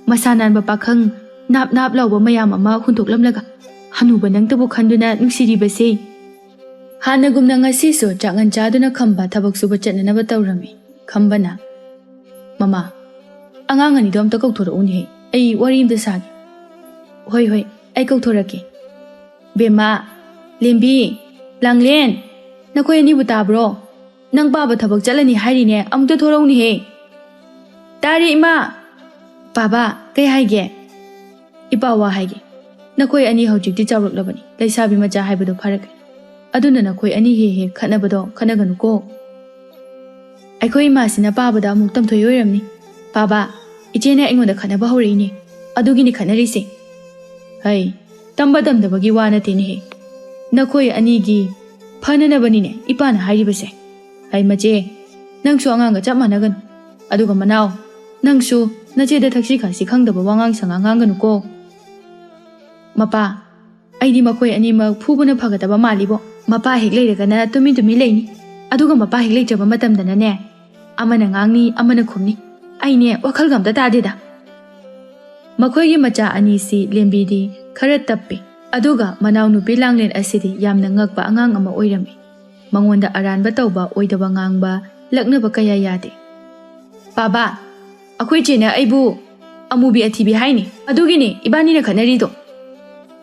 ꯃꯁꯥ ꯅꯥꯟꯕ ꯄꯥꯈꯪ ꯅꯥꯞ ꯅꯥꯞ ꯂꯥꯎꯕ ꯃꯌꯥꯝ ꯑꯃ ꯍꯨꯟꯗꯣꯛꯂꯝꯂꯒ ꯍꯅꯨꯕ ꯅꯪꯇꯕꯨ ꯈꯟꯗꯨꯅ ꯅꯨꯡꯁꯤꯔꯤꯕꯁꯦ꯫ ꯍꯥꯟꯅꯒꯨꯝꯅ ꯉꯁꯤꯁꯨ ꯆꯥꯛꯉꯟ ꯆꯥꯗꯨꯅ ꯈꯝꯕ ꯊꯕꯛ ꯁꯨꯕ ꯆꯠꯅꯅꯕ ꯇꯧꯔꯝꯃꯤ꯫ ꯈꯝꯕꯅ, "ꯃꯃꯥ, ꯑꯉꯥꯡ ꯑꯅꯤꯗꯣ ꯑꯝꯇ ꯀꯧꯊꯣꯔꯛꯎꯅꯦꯍꯦ, ꯑꯩ ꯋꯥꯔꯤ ꯑꯝꯇ ꯁꯥꯒꯦ꯫" "ꯍꯣꯏ, ꯍꯣꯏ, ꯑꯩ ꯀꯧꯊꯣꯔꯛꯀꯦ꯫" "ꯕꯦꯝꯃ, ꯂꯦꯝꯕꯤ, ꯂꯥꯡꯂꯦꯟ, ꯅꯈꯣꯏ ꯑꯅꯤꯕꯨ ꯇꯥꯕ꯭ꯔꯣ? ꯅꯪ ꯄꯥꯕ ꯊꯕꯛ ꯆꯠꯂꯅꯤ ꯍꯥꯏꯔꯤꯅꯦ, ꯑꯃꯨꯛꯇ ꯊꯣꯔꯛꯎꯅꯦꯍꯦ꯫" "ꯇꯥꯔꯦ, ꯏꯃꯥ꯫" "ꯄꯥꯕ, ꯀꯩ ꯍꯥꯏꯒꯦ?" "ꯏꯄꯥ, ꯋꯥ ꯍꯥꯏꯒꯦ꯫ ꯅꯈꯣꯏ ꯑꯅꯤ ꯍꯧꯖꯤꯛꯇꯤ ꯆꯥꯎꯔꯛꯂꯕꯅꯤ, ꯂꯩꯁꯥꯕꯤ ꯃꯆꯥ ꯍꯥꯏꯕꯗꯣ ꯐꯥꯔꯛꯂꯦ꯫ ꯑꯗꯨꯅ ꯅꯈꯣꯏ ꯑꯅꯤ ꯍꯦꯛ ꯍꯦꯛ ꯈꯠꯅꯕꯗꯣ ꯈꯠꯅꯒꯅꯨꯀꯣ꯫" "ꯑꯩꯈꯣꯏ ꯏꯃꯥꯁꯤꯅ ꯄꯥꯕꯗ ꯑꯃꯨꯛ ꯇꯝꯊꯣꯏ ꯑꯣꯏꯔꯝꯅꯤ꯫ ꯄꯥꯕ, ꯏꯆꯦꯅ ꯑꯩꯉꯣꯟꯗ ꯈꯠꯅꯕ ꯍꯧꯔꯛꯏꯅꯦ, ꯑꯗꯨꯒꯤꯅꯤ ꯈꯠꯅꯔꯤꯁꯦ꯫" "ꯍꯩ, ꯇꯝꯕ ꯇꯝꯗꯕꯒꯤ ꯋꯥ ꯅꯠꯇꯦꯅꯦꯍꯦ꯫ ꯅꯈꯣꯏ ꯑꯅꯤꯒꯤ ꯐꯅꯅꯕꯅꯤꯅꯦ ꯏꯄꯥꯅ ꯍꯥꯏꯔꯤꯕꯁꯦ꯫ ꯍꯩ, ꯃꯆꯦ, ꯅꯪꯁꯨ ꯑꯉꯥꯡꯒ ꯆꯞ ꯃꯥꯟꯅꯒꯅꯨ꯫ ꯑꯗꯨꯒ ꯃꯅꯥꯎ, ꯅꯪꯁꯨ ꯅꯆꯦꯗ ꯊꯛꯁꯤ ꯈꯥꯁꯤ ꯈꯪꯗꯕ ꯋꯥꯉꯥꯡ ꯁꯉꯥꯡ ꯉꯥꯡꯒꯅꯨꯀꯣ꯫" "ꯃꯄꯥ, ꯑꯩꯗꯤ ꯃꯈꯣꯏ ꯑꯅꯤꯃꯛ ꯐꯨꯕꯅ ꯐꯒꯗꯕ ꯃꯥꯜꯂꯤꯕꯣ꯫ ꯃꯄꯥ ꯍꯦꯛ ꯂꯩꯔꯒꯅ ꯇꯨꯃꯤꯟ ꯇꯨꯃꯤꯟ ꯂꯩꯅꯤ, ꯑꯗꯨꯒ ꯃꯄꯥ ꯍꯦꯛ ꯂꯩꯇ꯭ꯔꯕ ꯃꯇꯝꯗꯅꯅꯦ, ꯑꯃꯅ ꯉꯥꯡꯅꯤ, ꯑꯃꯅ ꯈꯨꯝꯅꯤ꯫ ꯑꯩꯅꯦ, ꯋꯥꯈꯜꯒ ꯑꯝꯇ ꯇꯥꯗꯦꯗ꯫" ꯃꯈꯣꯏꯒꯤ ꯃꯆꯥ ꯑꯅꯤꯁꯤ ꯂꯦꯝꯕꯤꯗꯤ ꯈꯔ ꯇꯞꯄꯤ, ꯑꯗꯨꯒ ꯃꯅꯥꯎꯅꯨꯄꯤ ꯂꯥꯡꯂꯦꯟ ꯑꯁꯤꯗꯤ ꯌꯥꯝꯅ ꯉꯛꯄ ꯑꯉꯥꯡ ꯑꯃ ꯑꯣꯏꯔꯝꯃꯤ꯫ ꯃꯉꯣꯟꯗ ꯑꯔꯥꯟꯕ ꯇꯧꯕ, ꯑꯣꯏꯗꯕ ꯉꯥꯡꯕ, ꯂꯛꯅꯕ ꯀꯌꯥ ꯌꯥꯗꯦ꯫ "ꯄꯥꯕ, ꯑꯩꯈꯣꯏ ꯆꯦꯅ ꯑꯩꯕꯨ ꯑꯃꯨꯕꯤ ꯑꯊꯤꯕꯤ ꯍꯥꯏꯅꯤ, ꯑꯗꯨꯒꯤꯅꯤ ꯏꯕꯥꯅꯤꯅ ꯈꯠꯅꯔꯤꯗꯣ꯫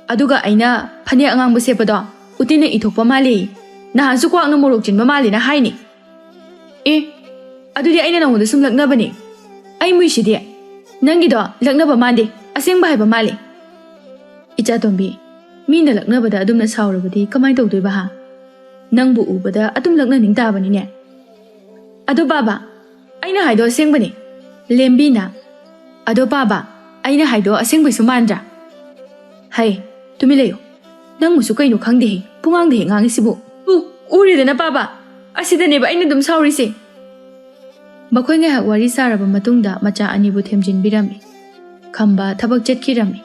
ꯑꯗꯨꯒ ꯑꯩꯅ ꯐꯅꯦꯛ ꯑꯉꯥꯡꯕ ꯁꯦꯠꯄꯗꯣ ꯎꯇꯤꯟꯅ ꯏꯊꯣꯛꯄ ꯃꯥꯜꯂꯤ, ꯅꯍꯥꯟꯁꯨ ꯀ꯭ꯋꯥꯛꯅ ꯃꯣꯔꯣꯛ ꯆꯤꯟꯕ ꯃꯥꯜꯂꯤꯅ ꯍꯥꯏꯅꯤ꯫" "ꯑꯦ, ꯑꯗꯨꯗꯤ ꯑꯩꯅ ꯅꯉꯣꯟꯗ ꯁꯨꯝ ꯂꯛꯅꯕꯅꯤ꯫ ꯑꯩ ꯃꯨꯏꯁꯤꯗꯤ ꯅꯪꯒꯤꯗꯣ ꯂꯛꯅꯕ ꯃꯥꯟꯗꯦ, ꯑꯁꯦꯡꯕ ꯍꯥꯏꯕ ꯃꯥꯜꯂꯤ꯫" "ꯏꯆꯥꯇꯣꯝꯕꯤ, ꯃꯤꯅ ꯂꯛꯅꯕꯗ ꯑꯗꯨꯝꯅ ꯁꯥꯎꯔꯕꯗꯤ ꯀꯃꯥꯏ ꯇꯧꯗꯣꯏꯕ ꯍꯥ? ꯅꯪꯕꯨ ꯎꯕꯗ ꯑꯗꯨꯝ ꯂꯛꯅꯅꯤꯡ ꯇꯥꯕꯅꯤꯅꯦ꯫" "ꯑꯗꯣ ꯄꯥꯕ, ꯑꯩꯅ ꯍꯥꯏꯗꯣ ꯑꯁꯦꯡꯕꯅꯤ꯫" ꯂꯦꯝꯕꯤꯅ, "ꯑꯗꯣ ꯄꯥꯕ, ꯑꯩꯅ ꯍꯥꯏꯗꯣ ꯑꯁꯦꯡꯕꯩꯁꯨ ꯃꯥꯟꯗ꯭ꯔꯥ?" "ꯍꯩ, ꯇꯨꯃꯤꯟ ꯂꯩꯌꯨ꯫ ꯅꯪꯕꯨꯁꯨ ꯀꯩꯅꯣ ꯈꯪꯗꯦꯍꯦ, ꯄꯨꯡꯉꯥꯡꯗ ꯍꯦꯛ ꯉꯥꯡꯉꯤꯁꯤꯕꯨ꯫ ꯎ, ꯎꯔꯦꯗꯅ ꯄꯥꯕ, ꯑꯁꯤꯗꯅꯦꯕ ꯑꯩꯅ ꯑꯗꯨꯝ ꯁꯥꯎꯔꯤꯁꯦ꯫" ꯃꯈꯣꯏ ꯉꯥꯏꯍꯥꯛ ꯋꯥꯔꯤ ꯁꯥꯔꯕ ꯃꯇꯨꯡꯗ ꯃꯆꯥ ꯑꯅꯤꯕꯨ ꯊꯦꯝꯖꯤꯟꯕꯤꯔꯝꯃꯤ꯫ ꯈꯝꯕ ꯊꯕꯛ ꯆꯠꯈꯤꯔꯝꯃꯤ꯫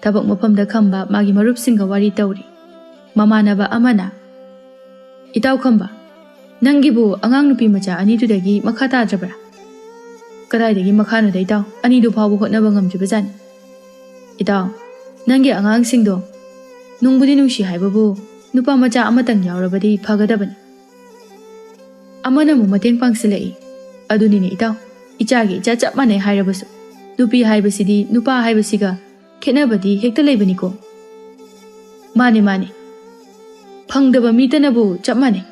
ꯊꯕꯛ ꯃꯐꯝꯗ ꯈꯝꯕ ꯃꯥꯒꯤ ꯃꯔꯨꯞꯁꯤꯡꯒ ꯋꯥꯔꯤ ꯇꯧꯔꯤ꯫ ꯃꯃꯥꯟꯅꯕ ꯑꯃꯅ, "ꯏꯇꯥꯎ ꯈꯝꯕ, ꯅꯪꯒꯤꯕꯨ ꯑꯉꯥꯡ ꯅꯨꯄꯤ ꯃꯆꯥ ꯑꯅꯤꯗꯨꯗꯒꯤ ꯃꯈꯥ ꯇꯥꯗ꯭ꯔꯕ꯭ꯔꯥ? ꯀꯗꯥꯏꯗꯒꯤ ꯃꯈꯥꯅꯣꯗ ꯏꯇꯥꯎ, ꯑꯅꯤꯗꯨ ꯐꯥꯎꯕ ꯍꯣꯠꯅꯕ ꯉꯝꯗ꯭ꯔꯤꯕꯖꯥꯠꯅꯤ꯫ ꯏꯇꯥꯎ, ꯅꯪꯒꯤ ꯑꯉꯥꯡꯁꯤꯡꯗꯣ ꯅꯨꯡꯕꯨꯗꯤ ꯅꯨꯡꯁꯤ ꯍꯥꯏꯕꯕꯨ ꯅꯨꯄꯥ ꯃꯆꯥ ꯑꯃꯇꯪ ꯌꯥꯎꯔꯕꯗꯤ ꯐꯒꯗꯕꯅꯤ꯫" ꯑꯃꯅ ꯑꯃꯨꯛ ꯃꯇꯦꯡ ꯄꯥꯡꯁꯤꯜꯂꯛꯏ, "ꯑꯗꯨꯅꯤꯅꯦ ꯏꯇꯥꯎ, ꯏꯆꯥꯒꯤ ꯏꯆꯥ ꯆꯞ ꯃꯥꯟꯅꯩ ꯍꯥꯏꯔꯕꯁꯨ ꯅꯨꯄꯤ ꯍꯥꯏꯕꯁꯤꯗꯤ ꯅꯨꯄꯥ ꯍꯥꯏꯕꯁꯤꯒ ꯈꯦꯠꯅꯕꯗꯤ ꯍꯦꯛꯇ ꯂꯩꯕꯅꯤꯀꯣ꯫" "ꯃꯥꯅꯦ, ꯃꯥꯅꯦ, ꯐꯪꯗꯕ ꯃꯤꯇꯅꯕꯨ ꯆꯞ ꯃꯥꯟꯅꯩ꯫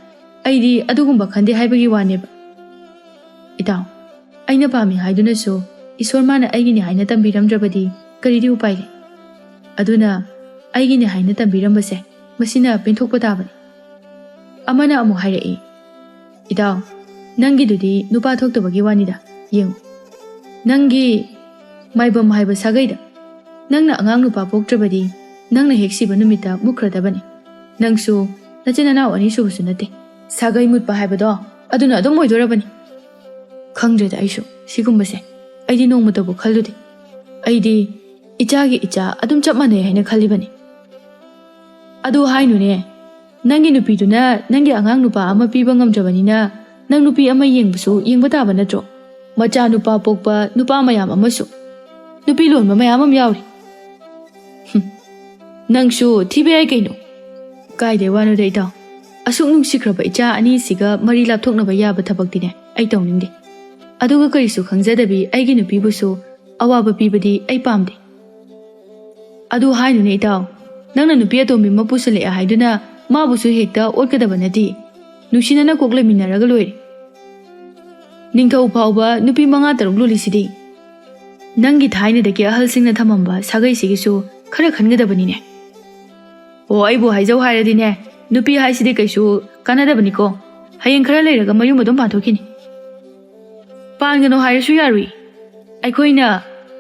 ꯑꯩꯗꯤ ꯑꯗꯨꯒꯨꯝꯕ ꯈꯟꯗꯦ ꯍꯥꯏꯕꯒꯤ ꯋꯥꯅꯦꯕ꯫ ꯏꯇꯥꯎ, ꯑꯩꯅ ꯄꯥꯝꯃꯤ ꯍꯥꯏꯗꯨꯅꯁꯨ ꯏꯁꯣꯔ ꯃꯥꯅ ꯑꯩꯒꯤꯅꯤ ꯍꯥꯏꯅ ꯇꯝꯕꯤꯔꯝꯗ꯭ꯔꯕꯗꯤ ꯀꯔꯤꯗꯤ ꯎꯄꯥꯏ ꯂꯩ? ꯑꯗꯨꯅ ꯑꯩꯒꯤꯅꯤ ꯍꯥꯏꯅ ꯇꯝꯕꯤꯔꯝꯕꯁꯦ ꯃꯁꯤꯅ ꯄꯦꯟꯊꯣꯛꯄ ꯇꯥꯕꯅꯤ꯫" ꯑꯃꯅ ꯑꯃꯨꯛ ꯍꯥꯏꯔꯛꯏ, "ꯏꯇꯥꯎ, ꯅꯪꯒꯤꯗꯨꯗꯤ ꯅꯨꯄꯥ ꯊꯣꯛꯇꯕꯒꯤ ꯋꯥꯅꯤꯗ꯫ ꯌꯦꯡꯉꯨ, ꯅꯪꯒꯤ ꯃꯥꯏꯕꯝ ꯍꯥꯏꯕ ꯁꯥꯒꯩꯗ ꯅꯪꯅ ꯑꯉꯥꯡ ꯅꯨꯄꯥ ꯄꯣꯛꯇ꯭ꯔꯕꯗꯤ ꯅꯪꯅ ꯍꯦꯛ ꯁꯤꯕ ꯅꯨꯃꯤꯠꯇ ꯃꯨꯠꯈ꯭ꯔꯗꯕꯅꯤ꯫ ꯅꯪꯁꯨ ꯅꯆꯤꯟ ꯅꯅꯥꯎ ꯑꯅꯤ ꯁꯨꯕꯁꯨ ꯅꯠꯇꯦ꯫ ꯁꯥꯒꯩ ꯃꯨꯠꯄ ꯍꯥꯏꯕꯗꯣ ꯑꯗꯨꯅ ꯑꯗꯨꯝ ꯑꯣꯏꯗꯣꯔꯕꯅꯤ꯫" "ꯈꯪꯗ꯭ꯔꯦꯗ ꯑꯩꯁꯨ ꯁꯤꯒꯨꯝꯕꯁꯦ꯫ ꯑꯩꯗꯤ ꯅꯣꯡꯃꯇꯕꯨ ꯈꯜꯂꯨꯗꯦ꯫ ꯑꯩꯗꯤ ꯏꯆꯥꯒꯤ ꯏꯆꯥ ꯑꯗꯨꯝ ꯆꯞ ꯃꯥꯟꯅꯩ ꯍꯥꯏꯅ ꯈꯜꯂꯤꯕꯅꯤ꯫" "ꯑꯗꯨ ꯍꯥꯏꯅꯨꯅꯦ, ꯅꯪꯒꯤ ꯅꯨꯄꯤꯗꯨꯅ ꯅꯪꯒꯤ ꯑꯉꯥꯡ ꯅꯨꯄꯥ ꯑꯃ ꯄꯤꯕ ꯉꯝꯗ꯭ꯔꯕꯅꯤꯅ ꯅꯪ ꯅꯨꯄꯤ ꯑꯃ ꯌꯦꯡꯕꯁꯨ ꯌꯦꯡꯕ ꯇꯥꯕ ꯅꯠꯇ꯭ꯔꯣ? ꯃꯆꯥ ꯅꯨꯄꯥ ꯄꯣꯛꯄ ꯅꯨꯄꯥ ꯃꯌꯥꯝ ꯑꯃꯁꯨ ꯅꯨꯄꯤ ꯂꯣꯟꯕ ꯃꯌꯥꯝ ꯑꯃ ꯌꯥꯎꯔꯤ꯫" "ꯍꯨꯝ, ꯅꯪꯁꯨ ꯊꯤꯕ ꯌꯥꯏ ꯀꯩꯅꯣ꯫" "ꯀꯥꯏꯗꯩ ꯋꯥꯅꯣꯗ ꯏꯇꯥꯎ, ꯑꯁꯨꯛ ꯅꯨꯡꯁꯤꯈ꯭ꯔꯕ ꯏꯆꯥ ꯑꯅꯤꯁꯤꯒ ꯃꯔꯤ ꯂꯥꯞꯊꯣꯛꯅꯕ ꯌꯥꯕ ꯊꯕꯛꯇꯤꯅꯦ ꯑꯩ ꯇꯧꯅꯤꯡꯗꯦ꯫ ꯑꯗꯨꯒ ꯀꯔꯤꯁꯨ ꯈꯪꯖꯗꯕꯤ ꯑꯩꯒꯤ ꯅꯨꯄꯤꯕꯨꯁꯨ ꯑꯋꯥꯕ ꯄꯤꯕꯗꯤ ꯑꯩ ꯄꯥꯝꯗꯦ꯫" "ꯑꯗꯨ ꯍꯥꯏꯅꯨꯅꯦ ꯏꯇꯥꯎ, ꯅꯪꯅ ꯅꯨꯄꯤ ꯑꯇꯣꯝꯕꯤ ꯑꯃ ꯄꯨꯁꯜꯂꯛꯑꯦ ꯍꯥꯏꯗꯨꯅ ꯃꯥꯕꯨꯁꯨ ꯍꯦꯛꯇ ꯑꯣꯠꯀꯗꯕ ꯅꯠꯇꯦ꯫ ꯅꯨꯡꯁꯤꯅꯅ ꯀꯣꯛ ꯂꯩꯃꯤꯟꯅꯔꯒ ꯂꯣꯏꯔꯦ꯫ ꯅꯤꯡꯊꯧ ꯐꯥꯎꯕ ꯅꯨꯄꯤ ꯃꯉꯥ ꯇꯔꯨꯛ ꯂꯣꯜꯂꯤꯁꯤꯗꯤ꯫ ꯅꯪꯒꯤ ꯊꯥꯏꯅꯗꯒꯤ ꯑꯍꯜꯁꯤꯡꯅ ꯊꯝꯃꯝꯕ ꯁꯥꯒꯩꯁꯤꯒꯤꯁꯨ ꯈꯔ ꯈꯟꯒꯗꯕꯅꯤꯅꯦ꯫" "ꯑꯣ, ꯑꯩꯕꯨ ꯍꯥꯏꯖꯧ ꯍꯥꯏꯔꯗꯤꯅꯦ, ꯅꯨꯄꯤ ꯍꯥꯏꯁꯤꯗꯤ ꯀꯩꯁꯨ ꯀꯥꯟꯅꯗꯕꯅꯤꯀꯣ꯫ ꯍꯌꯦꯡ ꯈꯔ ꯂꯩꯔꯒ ꯃꯌꯨꯝ ꯑꯗꯨꯝ ꯄꯥꯟꯊꯣꯛꯈꯤꯅꯤ꯫" "ꯄꯥꯟꯒꯅꯣ ꯍꯥꯏꯔꯁꯨ ꯌꯥꯔꯨꯏ꯫ ꯑꯩꯈꯣꯏꯅ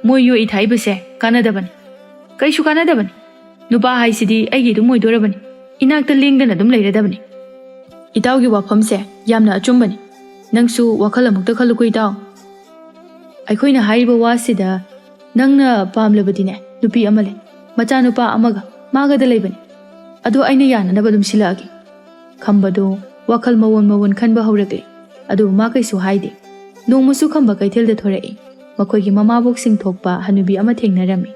ꯃꯣꯏ ꯌꯣꯛꯏ ꯊꯥꯛꯏꯕꯁꯦ ꯀꯥꯟꯅꯗꯕꯅꯤ, ꯀꯔꯤꯁꯨ ꯀꯥꯟꯅꯗꯕꯅꯤ꯫ ꯅꯨꯄꯥ ꯍꯥꯏꯁꯤꯗꯤ ꯑꯩꯒꯤ ꯑꯗꯨꯝ ꯑꯣꯏꯗꯣꯔꯕꯅꯤ, ꯏꯅꯥꯛꯇ ꯂꯦꯡꯗꯅ ꯑꯗꯨꯝ ꯂꯩꯔꯗꯕꯅꯤ꯫" "ꯏꯇꯥꯎꯒꯤ ꯋꯥꯐꯝꯁꯦ ꯌꯥꯝꯅ ꯑꯆꯨꯝꯕꯅꯤ꯫ ꯅꯪꯁꯨ ꯋꯥꯈꯜ ꯑꯃꯨꯛꯇ ꯈꯜꯂꯨꯀꯣ ꯏꯇꯥꯎ꯫ ꯑꯩꯈꯣꯏꯅ ꯍꯥꯏꯔꯤꯕ ꯋꯥꯁꯤꯗ ꯅꯪꯅ ꯄꯥꯝꯂꯕꯗꯤꯅꯦ, ꯅꯨꯄꯤ ꯑꯃ ꯂꯩ꯫ ꯃꯆꯥꯅꯨꯄꯥ ꯑꯃꯒ ꯃꯥꯒꯗ ꯂꯩꯕꯅꯤ꯫ ꯑꯗꯨ ꯑꯩꯅ ꯌꯥꯅꯅꯕ ꯑꯗꯨꯝ ꯁꯤꯜꯂꯛꯑꯒꯦ꯫ ꯈꯝꯕꯗꯣ ꯋꯥꯈꯜ ꯃꯑꯣꯟ ꯃꯑꯣꯟ ꯈꯟꯕ ꯍꯧꯔꯛꯂꯦ꯫ ꯑꯗꯨꯕꯨ ꯃꯥ ꯀꯩꯁꯨ ꯍꯥꯏꯗꯦ꯫ ꯅꯣꯡꯃꯁꯨ ꯈꯝꯕ ꯀꯩꯊꯦꯜꯗ ꯊꯣꯔꯛꯏ꯫ ꯃꯈꯣꯏꯒꯤ ꯃꯃꯥꯕꯣꯛꯁꯤꯡ ꯊꯣꯛꯄ ꯍꯅꯨꯕꯤ ꯑꯃ ꯊꯦꯡꯅꯔꯝꯃꯤ꯫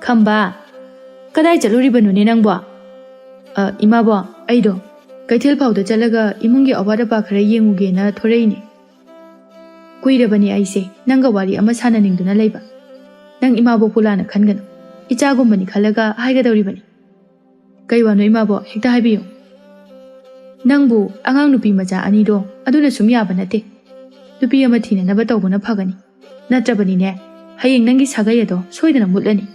"ꯈꯝꯕ, ꯀꯗꯥꯏ ꯆꯠꯂꯨꯔꯤꯕꯅꯣꯅꯦ ꯅꯪꯕꯣ?" "ꯑ, ꯏꯃꯥꯕꯣ, ꯑꯩꯗꯣ ꯀꯩꯊꯦꯜ ꯐꯥꯎꯗ ꯆꯠꯂꯒ ꯏꯃꯨꯡꯒꯤ ꯑꯋꯥꯠ ꯑꯄꯥ ꯈꯔ ꯌꯦꯡꯉꯨꯒꯦꯅ ꯊꯣꯔꯛꯏꯅꯦ꯫ ꯀꯨꯏꯔꯕꯅꯤ ꯑꯩꯁꯦ ꯅꯪꯒ ꯋꯥꯔꯤ ꯑꯃ ꯁꯥꯟꯅꯅꯤꯡꯗꯨꯅ ꯂꯩꯕ꯫ ꯅꯪ ꯏꯃꯥꯕꯣꯛꯄꯨ ꯂꯥꯟꯅ ꯈꯟꯒꯅꯨ꯫ ꯏꯆꯥꯒꯨꯝꯕꯅꯤ ꯈꯜꯂꯒ ꯍꯥꯏꯒꯗꯧꯔꯤꯕꯅꯤ꯫" "ꯀꯩ ꯋꯥꯅꯣ ꯏꯃꯥꯕꯣꯛ? ꯍꯦꯛꯇ ꯍꯥꯏꯕꯤꯌꯨ꯫" "ꯅꯪꯕꯨ ꯑꯉꯥꯡ ꯅꯨꯄꯤ ꯃꯆꯥ ꯑꯅꯤꯗꯣ ꯑꯗꯨꯅ ꯁꯨꯝ ꯌꯥꯕ ꯅꯠꯇꯦ꯫ ꯅꯨꯄꯤ ꯑꯃ ꯊꯤꯅꯅꯕ ꯇꯧꯕꯅ ꯐꯒꯅꯤ꯫ ꯅꯠꯇ꯭ꯔꯕꯅꯤꯅꯦ, ꯍꯌꯦꯡ ꯅꯪꯒꯤ ꯁꯥꯒꯩ ꯑꯗꯣ ꯁꯣꯏꯗꯅ ꯃꯨꯠꯂꯅꯤ꯫"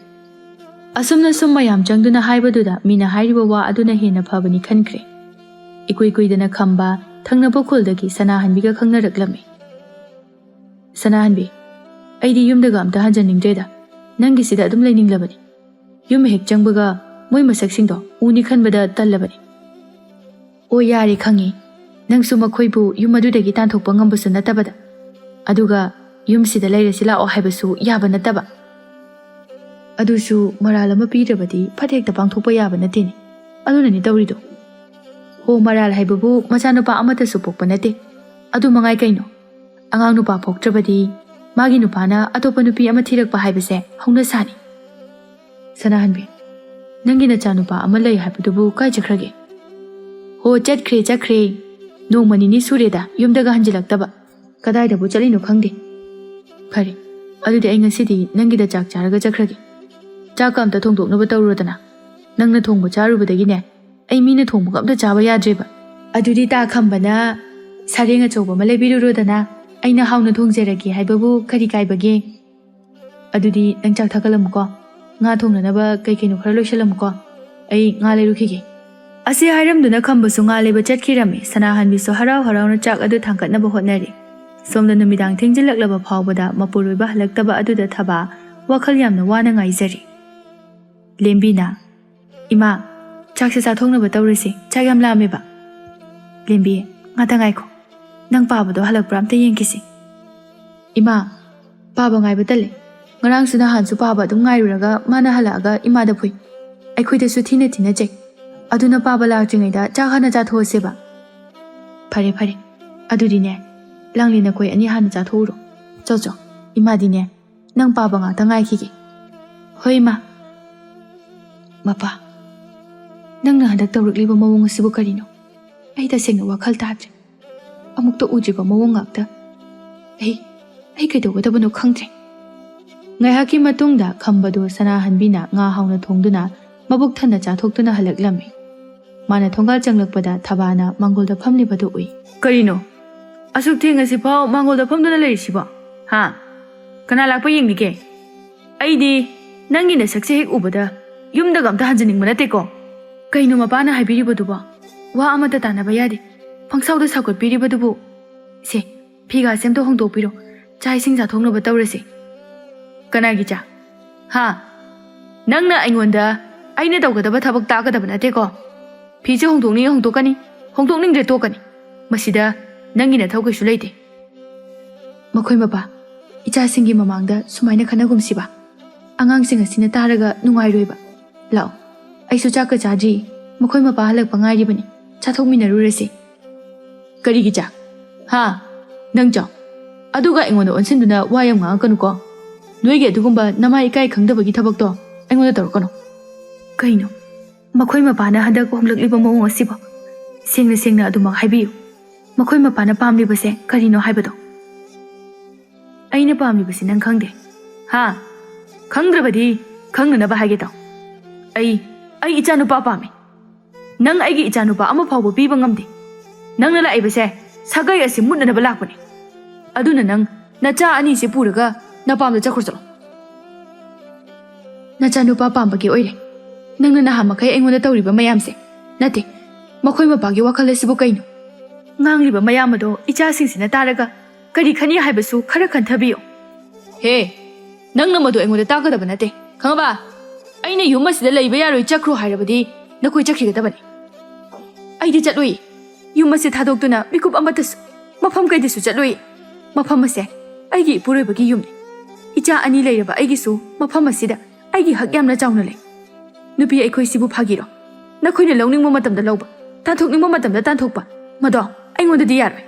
ꯑꯁꯨꯝꯅ ꯁꯨꯝ ꯃꯌꯥꯝ ꯆꯪꯗꯨꯅ ꯍꯥꯏꯕꯗꯨꯗ ꯃꯤꯅ ꯍꯥꯏꯔꯤꯕ ꯋꯥ ꯑꯗꯨꯅ ꯍꯦꯟꯅ ꯐꯕꯅꯤ ꯈꯟꯈ꯭ꯔꯦ꯫ ꯏꯀꯨꯏ ꯀꯨꯏꯗꯅ ꯈꯝꯕ ꯊꯪꯅꯕ ꯈꯨꯜꯗꯒꯤ ꯁꯅꯥꯍꯟꯕꯤꯒ ꯈꯪꯅꯔꯛꯂꯝꯃꯤ꯫ "ꯁꯅꯥꯍꯟꯕꯤ, ꯑꯩꯗꯤ ꯌꯨꯝꯗꯒ ꯑꯝꯇ ꯍꯟꯖꯟꯅꯤꯡꯗ꯭ꯔꯦꯗ꯫ ꯅꯪꯒꯤꯁꯤꯗ ꯑꯗꯨꯝ ꯂꯩꯅꯤꯡꯂꯕꯅꯤ꯫ ꯌꯨꯝ ꯍꯦꯛ ꯆꯪꯕꯒ ꯃꯣꯏ ꯃꯁꯛꯁꯤꯡꯗꯣ ꯎꯅꯤ ꯈꯟꯕꯗ ꯇꯜꯂꯕꯅꯤ꯫" "ꯑꯣ, ꯌꯥꯔꯦ, ꯈꯪꯉꯦ꯫ ꯅꯪꯁꯨ ꯃꯈꯣꯏꯕꯨ ꯌꯨꯝ ꯑꯗꯨꯗꯒꯤ ꯇꯥꯟꯊꯣꯛꯄ ꯉꯝꯕꯁꯨ ꯅꯠꯇꯕꯗ꯫ ꯑꯗꯨꯒ ꯌꯨꯝꯁꯤꯗ ꯂꯩꯔꯁꯤ ꯂꯥꯛꯑꯣ ꯍꯥꯏꯕꯁꯨ ꯌꯥꯕ ꯅꯠꯇꯕ꯫ ꯑꯗꯨꯁꯨ ꯃꯔꯥꯜ ꯑꯃ ꯄꯤꯔꯕꯗꯤ ꯐꯠ ꯍꯦꯛꯇ ꯄꯥꯡꯊꯣꯛꯄ ꯌꯥꯕ ꯅꯠꯇꯦꯅꯦ꯫ ꯑꯗꯨꯅꯅꯤ ꯇꯧꯔꯤꯗꯣ꯫" "ꯍꯣ, ꯃꯔꯥꯜ ꯍꯥꯏꯕꯕꯨ ꯃꯆꯥꯅꯨꯄꯥ ꯑꯃꯠꯇꯁꯨ ꯄꯣꯛꯄ ꯅꯠꯇꯦ꯫ ꯑꯗꯨ ꯃꯉꯥꯏ ꯀꯩꯅꯣ? ꯑꯉꯥꯡ ꯅꯨꯄꯥ ꯄꯣꯛꯇ꯭ꯔꯕꯗꯤ ꯃꯥꯒꯤ ꯅꯨꯄꯥꯅ ꯑꯇꯣꯞꯄ ꯅꯨꯄꯤ ꯑꯃ ꯊꯤꯔꯛꯄ ꯍꯥꯏꯕꯁꯦ ꯍꯧꯅꯁꯥꯅꯤ꯫" "ꯁꯅꯥꯍꯟꯕꯤ, ꯅꯪꯒꯤ ꯅꯆꯥꯅꯨꯄꯥ ꯑꯃ ꯂꯩ ꯍꯥꯏꯕꯗꯨꯕꯨ ꯀꯥꯏ ꯆꯠꯈ꯭ꯔꯒꯦ?" "ꯍꯣ, ꯆꯠꯈ꯭ꯔꯦ, ꯆꯠꯈ꯭ꯔꯦ꯫ ꯅꯣꯡꯃ ꯅꯤꯅꯤ ꯁꯨꯔꯦꯗ ꯌꯨꯝꯗꯒ ꯍꯟꯖꯤꯜꯂꯛꯇꯕ꯫ ꯀꯗꯥꯏꯗꯕꯨ ꯆꯠꯂꯤꯅꯣ ꯈꯪꯗꯦ꯫" "ꯐꯔꯦ, ꯑꯗꯨꯗꯤ ꯑꯩ ꯉꯁꯤꯗꯤ ꯅꯪꯒꯤꯗ ꯆꯥꯛ ꯆꯥꯔꯒ ꯆꯠꯈ꯭ꯔꯒꯦ꯫ ꯆꯥꯛꯀ ꯑꯝꯇ ꯊꯣꯡꯗꯣꯛꯅꯕ ꯇꯧꯔꯨꯔꯣꯗꯅ꯫ ꯅꯪꯅ ꯊꯣꯡꯕ ꯆꯥꯔꯨꯕꯗꯒꯤꯅꯦ, ꯑꯩ ꯃꯤꯅ ꯊꯣꯡꯕꯒ ꯑꯝꯇ ꯆꯥꯕ ꯌꯥꯗ꯭ꯔꯦꯕ꯫" "ꯑꯗꯨꯗꯤ ꯇꯥ ꯈꯝꯕꯅ ꯁꯔꯦꯡ ꯑꯆꯧꯕ ꯑꯃ ꯂꯩꯕꯤꯔꯨꯔꯣꯗꯅ꯫ ꯑꯩꯅ ꯍꯥꯎꯅ ꯊꯣꯡꯖꯔꯒꯦ ꯍꯥꯏꯕꯕꯨ ꯀꯔꯤ ꯀꯥꯏꯕꯒꯦ?" "ꯑꯗꯨꯗꯤ ꯅꯪ ꯆꯥꯛ ꯊꯥꯒꯠꯂꯝꯃꯨꯀꯣ꯫ ꯉꯥ ꯊꯣꯡꯅꯅꯕ ꯀꯩ ꯀꯩꯅꯣ ꯈꯔ ꯂꯣꯏꯁꯤꯜꯂꯝꯃꯨꯀꯣ꯫ ꯑꯩ ꯉꯥ ꯂꯩꯔꯨꯈꯤꯒꯦ꯫" ꯑꯁꯤ ꯍꯥꯏꯔꯝꯗꯨꯅ ꯈꯝꯕꯁꯨ ꯉꯥ ꯂꯩꯕ ꯆꯠꯈꯤꯔꯝꯃꯤ꯫ ꯁꯅꯥꯍꯟꯕꯤꯁꯨ ꯍꯔꯥꯎ ꯍꯔꯥꯎꯅ ꯆꯥꯛ ꯑꯗꯨ ꯊꯥꯡꯒꯠꯅꯕ ꯍꯣꯠꯅꯔꯤ꯫ ꯁꯣꯝꯗ ꯅꯨꯃꯤꯗꯥꯡ ꯊꯦꯡꯖꯤꯜꯂꯛꯂꯕ ꯐꯥꯎꯕꯗ ꯃꯄꯨꯔꯣꯏꯕ ꯍꯜꯂꯛꯇꯕ ꯑꯗꯨꯗ ꯊꯕꯥ ꯋꯥꯈꯜ ꯌꯥꯝꯅ ꯋꯥꯅ ꯉꯥꯏꯖꯔꯤ꯫ ꯂꯦꯝꯕꯤꯅ, "ꯏꯃꯥ, ꯆꯥꯛꯁꯦ ꯆꯥꯊꯣꯛꯅꯕ ꯇꯧꯔꯁꯤ, ꯆꯥꯛ ꯌꯥꯝ ꯂꯥꯝꯃꯦꯕ꯫" ꯂꯦꯝꯕꯤ, "ꯉꯥꯛꯇ ꯉꯥꯏꯈꯣ, ꯅꯪ ꯄꯥꯕꯗꯣ ꯍꯜꯂꯛꯄ꯭ꯔꯥ ꯑꯝꯇ ꯌꯦꯡꯈꯤꯁꯤ꯫" "ꯏꯃꯥ, ꯄꯥꯕ ꯉꯥꯏꯕ ꯇꯜꯂꯦ꯫ ꯉꯔꯥꯡꯁꯨ ꯅꯍꯥꯟꯁꯨ ꯄꯥꯕ ꯑꯗꯨꯝ ꯉꯥꯏꯔꯨꯔꯒ ꯃꯥꯅ ꯍꯜꯂꯛꯑꯒ ꯏꯃꯥꯗ ꯐꯨꯏ꯫ ꯑꯩꯈꯣꯏꯗꯁꯨ ꯊꯤꯅ ꯊꯤꯅ ꯆꯩ꯫ ꯑꯗꯨꯅ ꯄꯥꯕ ꯂꯥꯛꯇ꯭ꯔꯤꯉꯩꯗ ꯆꯥꯛ ꯍꯥꯟꯅ ꯆꯥꯊꯣꯛꯑꯁꯦꯕ꯫ ꯐꯔꯦ ꯐꯔꯦ, ꯑꯗꯨꯗꯤꯅꯦ, ꯂꯥꯡꯂꯤ ꯅꯈꯣꯏ ꯑꯅꯤ ꯍꯥꯟꯅ ꯆꯥꯊꯣꯛꯎꯔꯣ꯫ ꯆꯣ ꯆꯣ, ꯏꯃꯥꯗꯤꯅꯦ, ꯅꯪ ꯄꯥꯕ ꯉꯥꯛꯇ ꯉꯥꯏꯈꯤꯒꯦ꯫ ꯍꯣꯏ ꯏꯃꯥ꯫ ꯃꯄꯥ, ꯅꯪꯅ ꯍꯟꯗꯛ ꯇꯧꯔꯛꯂꯤꯕ ꯃꯑꯣꯡ ꯑꯁꯤꯕꯨ ꯀꯔꯤꯅꯣ? ꯑꯩ ꯇꯁꯦꯡꯅ ꯋꯥꯈꯜ ꯇꯥꯗ꯭ꯔꯦ꯫ ꯑꯃꯨꯛꯇ ꯎꯗ꯭ꯔꯤꯕ ꯃꯑꯣꯡ ꯉꯥꯛꯇ꯫ ꯑꯩ, ꯑꯩ ꯀꯩꯗꯧꯒꯗꯕꯅꯣ ꯈꯪꯗ꯭ꯔꯦ꯫ ꯉꯥꯏꯍꯥꯛꯀꯤ ꯃꯇꯨꯡꯗ ꯈꯝꯕꯗꯨ ꯁꯅꯥꯍꯟꯕꯤꯅ ꯉꯥ ꯍꯥꯎꯅ ꯊꯣꯡꯗꯨꯅ ꯃꯕꯨꯛ ꯊꯟꯅ ꯆꯥꯊꯣꯛꯇꯨꯅ ꯍꯜꯂꯛꯂꯝꯃꯤ꯫ ꯃꯥꯅ ꯊꯣꯡꯒꯥꯜ ꯆꯪꯂꯛꯄꯗ ꯊꯕꯥꯅ ꯃꯥꯡꯒꯣꯜꯗ ꯐꯝꯂꯤꯕꯗꯨ ꯎꯏ꯫ "ꯀꯔꯤꯅꯣ? ꯑꯁꯨꯛ ꯊꯦꯡꯉꯁꯤꯐꯥꯎ ꯃꯥꯡꯒꯣꯜꯗ ꯐꯝꯗꯨꯅ ꯂꯩꯔꯤꯁꯤꯕꯣ? ꯍꯥ? ꯀꯅꯥ ꯂꯥꯛꯄ ꯌꯦꯡꯂꯤꯒꯦ? ꯑꯩꯗꯤ ꯅꯪꯒꯤ ꯅꯁꯛꯁꯦ ꯍꯦꯛ ꯎꯕꯗ ꯌꯨꯝꯗꯒ ꯑꯝꯇ ꯍꯟꯖꯤꯟꯅꯤꯡꯕ ꯅꯠꯇꯦꯀꯣ꯫ ꯀꯩꯅꯣ ꯃꯄꯥꯅ ꯍꯥꯏꯕꯤꯔꯤꯕꯗꯨꯕꯣ? ꯋꯥ ꯑꯃꯠꯇ ꯇꯥꯟꯅꯕ ꯌꯥꯗꯦ꯫ ꯄꯪꯁꯥꯎꯗ ꯁꯥꯎꯒꯠꯄꯤꯔꯤꯕꯗꯨꯕꯨ꯫ ꯁꯦ, ꯐꯤꯒꯥꯁꯦ ꯑꯝꯇ ꯍꯣꯡꯗꯣꯛꯄꯤꯔꯣ꯫ ꯆꯥꯛ ꯏꯁꯤꯡ ꯆꯥꯊꯣꯛꯅꯕ ꯇꯧꯔꯁꯤ꯫" "ꯀꯅꯥꯒꯤ ꯆꯥꯛ? ꯍꯥ? ꯅꯪꯅ ꯑꯩꯉꯣꯟꯗ ꯑꯩꯅ ꯇꯧꯒꯗꯕ ꯊꯕꯛ ꯇꯥꯛꯀꯗꯕ ꯅꯠꯇꯦꯀꯣ꯫ ꯐꯤꯁꯦ ꯍꯣꯡꯗꯣꯛꯅꯤꯡꯉꯦ ꯍꯣꯡꯗꯣꯛꯀꯅꯤ, ꯍꯣꯡꯗꯣꯛꯅꯤꯡꯗ꯭ꯔꯦ ꯇꯣꯛꯀꯅꯤ꯫ ꯃꯁꯤꯗ ꯅꯪꯒꯤ ꯅꯊꯧ ꯀꯩꯁꯨ ꯂꯩꯇꯦ꯫" "ꯃꯈꯣꯏ ꯃꯄꯥ, ꯏꯆꯥꯁꯤꯡꯒꯤ ꯃꯃꯥꯡꯗ ꯁꯨꯃꯥꯏꯅ ꯈꯟꯅꯒꯨꯝꯁꯤꯕ꯫ ꯑꯉꯥꯡꯁꯤꯡ ꯑꯁꯤꯅ ꯇꯥꯔꯒ ꯅꯨꯡꯉꯥꯏꯔꯣꯏꯕ꯫ ꯂꯥꯛꯑꯣ, ꯑꯩꯁꯨ ꯆꯥꯛꯀ ꯆꯥꯗ꯭ꯔꯤ꯫ ꯃꯈꯣꯏ ꯃꯄꯥ ꯍꯜꯂꯛꯄ ꯉꯥꯏꯔꯤꯕꯅꯤ꯫ ꯆꯥꯊꯣꯛꯃꯤꯟꯅꯔꯨꯔꯁꯤ꯫" "ꯀꯔꯤꯒꯤ ꯆꯥꯛ? ꯍꯥ? ꯅꯪ ꯆꯥꯎ꯫ ꯑꯗꯨꯒ ꯑꯩꯉꯣꯟꯗ ꯑꯣꯟꯁꯤꯟꯗꯨꯅ ꯋꯥ ꯌꯥꯝ ꯉꯥꯡꯉꯛꯀꯅꯨꯀꯣ꯫ ꯅꯣꯏꯒꯤ ꯑꯗꯨꯒꯨꯝꯕ ꯅꯃꯥ ꯏꯀꯥꯏ ꯈꯪꯗꯕꯒꯤ ꯊꯕꯛꯇꯣ ꯑꯩꯉꯣꯟꯗ ꯇꯧꯔꯛꯀꯅꯨ꯫" "ꯀꯩꯅꯣ? ꯃꯈꯣꯏ ꯃꯄꯥꯅ ꯍꯟꯗꯛ ꯍꯣꯡꯂꯛꯂꯤꯕ ꯃꯑꯣꯡ ꯑꯁꯤꯕꯣ? ꯁꯦꯡꯅ ꯁꯦꯡꯅ ꯑꯗꯨꯃꯛ ꯍꯥꯏꯕꯤꯌꯨ꯫ ꯃꯈꯣꯏ ꯃꯄꯥꯅ ꯄꯥꯝꯂꯤꯕꯁꯦ ꯀꯔꯤꯅꯣ ꯍꯥꯏꯕꯗꯣ?" "ꯑꯩꯅ ꯄꯥꯝꯂꯤꯕꯁꯤ ꯅꯪ ꯈꯪꯗꯦ꯫ ꯍꯥ? ꯈꯪꯗ꯭ꯔꯕꯗꯤ ꯈꯪꯅꯅꯕ ꯍꯥꯏꯒꯦ ꯇꯧ꯫ ꯑꯩ, ꯑꯩ ꯏꯆꯥ ꯅꯨꯄꯥ ꯄꯥꯝꯃꯤ꯫ ꯅꯪ ꯑꯩꯒꯤ ꯏꯆꯥ ꯅꯨꯄꯥ ꯑꯃ ꯐꯥꯎꯕ ꯄꯤꯕ ꯉꯝꯗꯦ꯫ ꯅꯪꯅ ꯂꯥꯛꯏꯕꯁꯦ ꯁꯥꯒꯩ ꯑꯁꯤ ꯃꯨꯠꯅꯅꯕ ꯂꯥꯛꯄꯅꯤ꯫ ꯑꯗꯨꯅ ꯅꯪ ꯅꯆꯥ ꯑꯅꯤꯁꯤ ꯄꯨꯔꯒ ꯅꯄꯥꯝꯗ ꯆꯠꯈ꯭ꯔꯣ ꯆꯠꯂꯣ꯫" "ꯅꯆꯥ ꯅꯨꯄꯥ ꯄꯥꯝꯕꯒꯤ ꯑꯣꯏꯔꯦ ꯅꯪꯅ ꯅꯍꯥꯟ ꯃꯈꯩ ꯑꯩꯉꯣꯟꯗ ꯇꯧꯔꯤꯕ ꯃꯌꯥꯝꯁꯦ? ꯅꯠꯇꯦ, ꯃꯈꯣꯏ ꯃꯄꯥꯒꯤ ꯋꯥꯈꯜ ꯑꯁꯤꯕꯨ ꯀꯩꯅꯣ? ꯉꯥꯡꯂꯤꯕ ꯃꯌꯥꯝ ꯑꯗꯣ ꯏꯆꯥꯁꯤꯡꯁꯤꯅ ꯇꯥꯔꯒ ꯀꯔꯤ ꯈꯟꯅꯤ ꯍꯥꯏꯕꯁꯨ ꯈꯔ ꯈꯟꯊꯕꯤꯌꯨ꯫" "ꯍꯦ, ꯅꯪꯅ ꯃꯗꯨ ꯑꯩꯉꯣꯟꯗ ꯇꯥꯛꯀꯗꯕ ꯅꯠꯇꯦ, ꯈꯪꯉꯕ? ꯑꯩꯅ ꯌꯨꯝ ꯑꯁꯤꯗ ꯂꯩꯕ ꯌꯥꯔꯣꯏ, ꯆꯠꯈ꯭ꯔꯣ ꯍꯥꯏꯔꯕꯗꯤ ꯅꯈꯣꯏ ꯆꯠꯈꯤꯒꯗꯕꯅꯤ꯫ ꯑꯩꯗꯤ ꯆꯠꯂꯨꯏ꯫ ꯌꯨꯝ ꯑꯁꯤ ꯊꯥꯗꯣꯛꯇꯨꯅ ꯃꯤꯀꯨꯞ ꯑꯃꯠꯇꯁꯨ, ꯃꯐꯝ ꯀꯩꯗꯁꯨ ꯆꯠꯂꯨꯏ꯫ ꯃꯐꯝ ꯑꯁꯦ ꯑꯩꯒꯤ ꯏꯄꯨꯔꯣꯏꯕꯒꯤ ꯌꯨꯝꯅꯤ꯫ ꯏꯆꯥ ꯑꯅꯤ ꯂꯩꯔꯕ ꯑꯩꯒꯤꯁꯨ ꯃꯐꯝ ꯑꯁꯤꯗ ꯑꯩꯒꯤ ꯍꯛ ꯌꯥꯝꯅ ꯆꯥꯎꯅ ꯂꯩ꯫ ꯅꯨꯄꯤ ꯑꯩꯈꯣꯏꯁꯤꯕꯨ ꯐꯥꯒꯤꯔꯣ? ꯅꯈꯣꯏꯅ ꯂꯧꯅꯤꯡꯕ ꯃꯇꯝꯗ ꯂꯧꯕ, ꯇꯥꯟꯊꯣꯛꯅꯤꯡꯕ ꯃꯇꯝꯗ ꯇꯥꯟꯊꯣꯛꯄ, ꯃꯗꯣ ꯑꯩꯉꯣꯟꯗꯗꯤ ꯌꯥꯔꯣꯏ꯫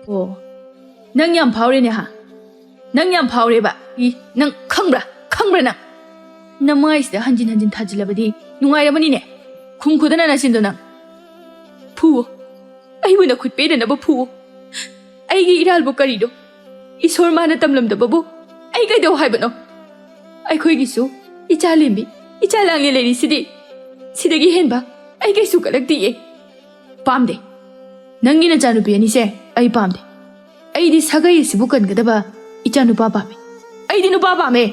ꯑꯣ, ꯅꯪ ꯌꯥꯝ ꯐꯥꯎꯔꯦꯅꯦ ꯍꯥ? ꯅꯪ ꯌꯥꯝ ꯐꯥꯎꯔꯦꯕ꯫ ꯏ, ꯅꯪ ꯈꯪꯕ꯭ꯔꯥ? ꯈꯪꯕ꯭ꯔꯥ ꯅꯪ? ꯅꯃꯥꯏꯁꯤꯗ ꯍꯟꯖꯤꯟ ꯍꯟꯖꯤꯟ ꯊꯥꯖꯤꯜꯂꯕꯗꯤ ꯅꯨꯡꯉꯥꯏꯔꯕꯅꯤꯅꯦ꯫ ꯈꯨꯝ ꯈꯨꯗꯅ ꯅꯆꯤꯟꯗꯣ ꯅꯪ꯫ ꯐꯨꯋꯣ꯫ ꯑꯩꯕꯨ ꯅꯈꯨꯠ ꯄꯦꯟꯅꯅꯕ ꯐꯨꯋꯣ꯫ ꯑꯩꯒꯤ ꯏꯔꯥꯜꯕꯨ ꯀꯔꯤꯅꯣ? ꯏꯁꯣꯔ ꯃꯥꯅ ꯇꯝꯂꯝꯗꯕꯕꯨ ꯑꯩ ꯀꯩꯗꯧ ꯍꯥꯏꯕꯅꯣ? ꯑꯩꯈꯣꯏꯒꯤꯁꯨ ꯏꯆꯥ ꯂꯦꯝꯕꯤ, ꯏꯆꯥ ꯂꯥꯡꯂꯦ ꯂꯩꯔꯤꯁꯤꯗꯤ꯫ ꯁꯤꯗꯒꯤ ꯍꯦꯟꯕ ꯑꯩ ꯀꯩꯁꯨ ꯀꯂꯛꯇꯤꯌꯦ꯫ ꯄꯥꯝꯗꯦ꯫ ꯅꯪꯒꯤ ꯅꯆꯥꯅꯨꯄꯤ ꯑꯅꯤꯁꯦ ꯑꯩ ꯄꯥꯝꯗꯦ꯫ ꯑꯩꯗꯤ ꯁꯥꯒꯩ ꯑꯁꯤꯕꯨ ꯀꯟꯒꯗꯕ ꯏꯆꯥꯅꯨꯄꯥ ꯄꯥꯝꯃꯤ꯫ ꯑꯩꯗꯤ ꯅꯨꯄꯥ ꯄꯥꯝꯃꯦ꯫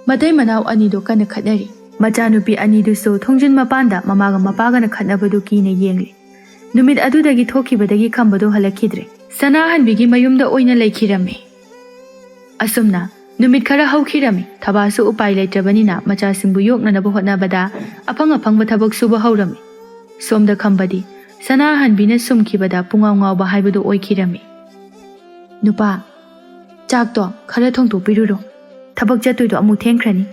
ꯃꯇꯩ ꯃꯅꯥꯎ ꯑꯅꯤꯗꯣ ꯀꯟꯅ ꯈꯠꯅꯔꯤ꯫ ꯃꯆꯥꯅꯨꯄꯤ ꯑꯅꯤꯗꯨꯁꯨ ꯊꯣꯡꯖꯤꯟ ꯃꯄꯥꯟꯗ ꯃꯃꯥꯒ ꯃꯄꯥꯒꯅ ꯈꯠꯅꯕꯗꯨ ꯀꯤꯅ ꯌꯦꯡꯂꯤ꯫ ꯅꯨꯃꯤꯠ ꯑꯗꯨꯗꯒꯤ ꯊꯣꯛꯈꯤꯕꯗꯒꯤ ꯈꯝꯕꯗꯨ ꯍꯜꯂꯛꯈꯤꯗ꯭ꯔꯦ꯫ ꯁꯅꯥꯍꯟꯕꯤꯒꯤ ꯃꯌꯨꯝꯗ ꯑꯣꯏꯅ ꯂꯩꯈꯤꯔꯝꯃꯤ꯫ ꯑꯁꯨꯝꯅ ꯅꯨꯃꯤꯠ ꯈꯔ ꯍꯧꯈꯤꯔꯝꯃꯤ꯫ ꯊꯕꯥꯁꯨ ꯎꯄꯥꯏ ꯂꯩꯇ꯭ꯔꯕꯅꯤꯅ ꯃꯆꯥꯁꯤꯡꯕꯨ ꯌꯣꯛꯅꯅꯕ ꯍꯣꯠꯅꯕꯗ ꯑꯐꯪ ꯑꯐꯪꯕ ꯊꯕꯛ ꯁꯨꯕ ꯍꯧꯔꯝꯃꯤ꯫ ꯁꯣꯝꯗ ꯈꯝꯕꯗꯤ ꯁꯅꯥꯍꯟꯕꯤꯅ ꯁꯨꯝꯈꯤꯕꯗ ꯄꯨꯡꯉꯥꯎ ꯉꯥꯎꯕ ꯍꯥꯏꯕꯗꯨ ꯑꯣꯏꯈꯤꯔꯝꯃꯤ꯫ "ꯅꯨꯄꯥ, ꯆꯥꯛꯇꯣ ꯈꯔ ꯊꯣꯡꯗꯣꯛꯄꯤꯔꯨꯔꯣ꯫ ꯊꯕꯛ ꯆꯠꯇꯣꯏꯗꯣ ꯑꯃꯨꯛ ꯊꯦꯡꯈ꯭ꯔꯅꯤ꯫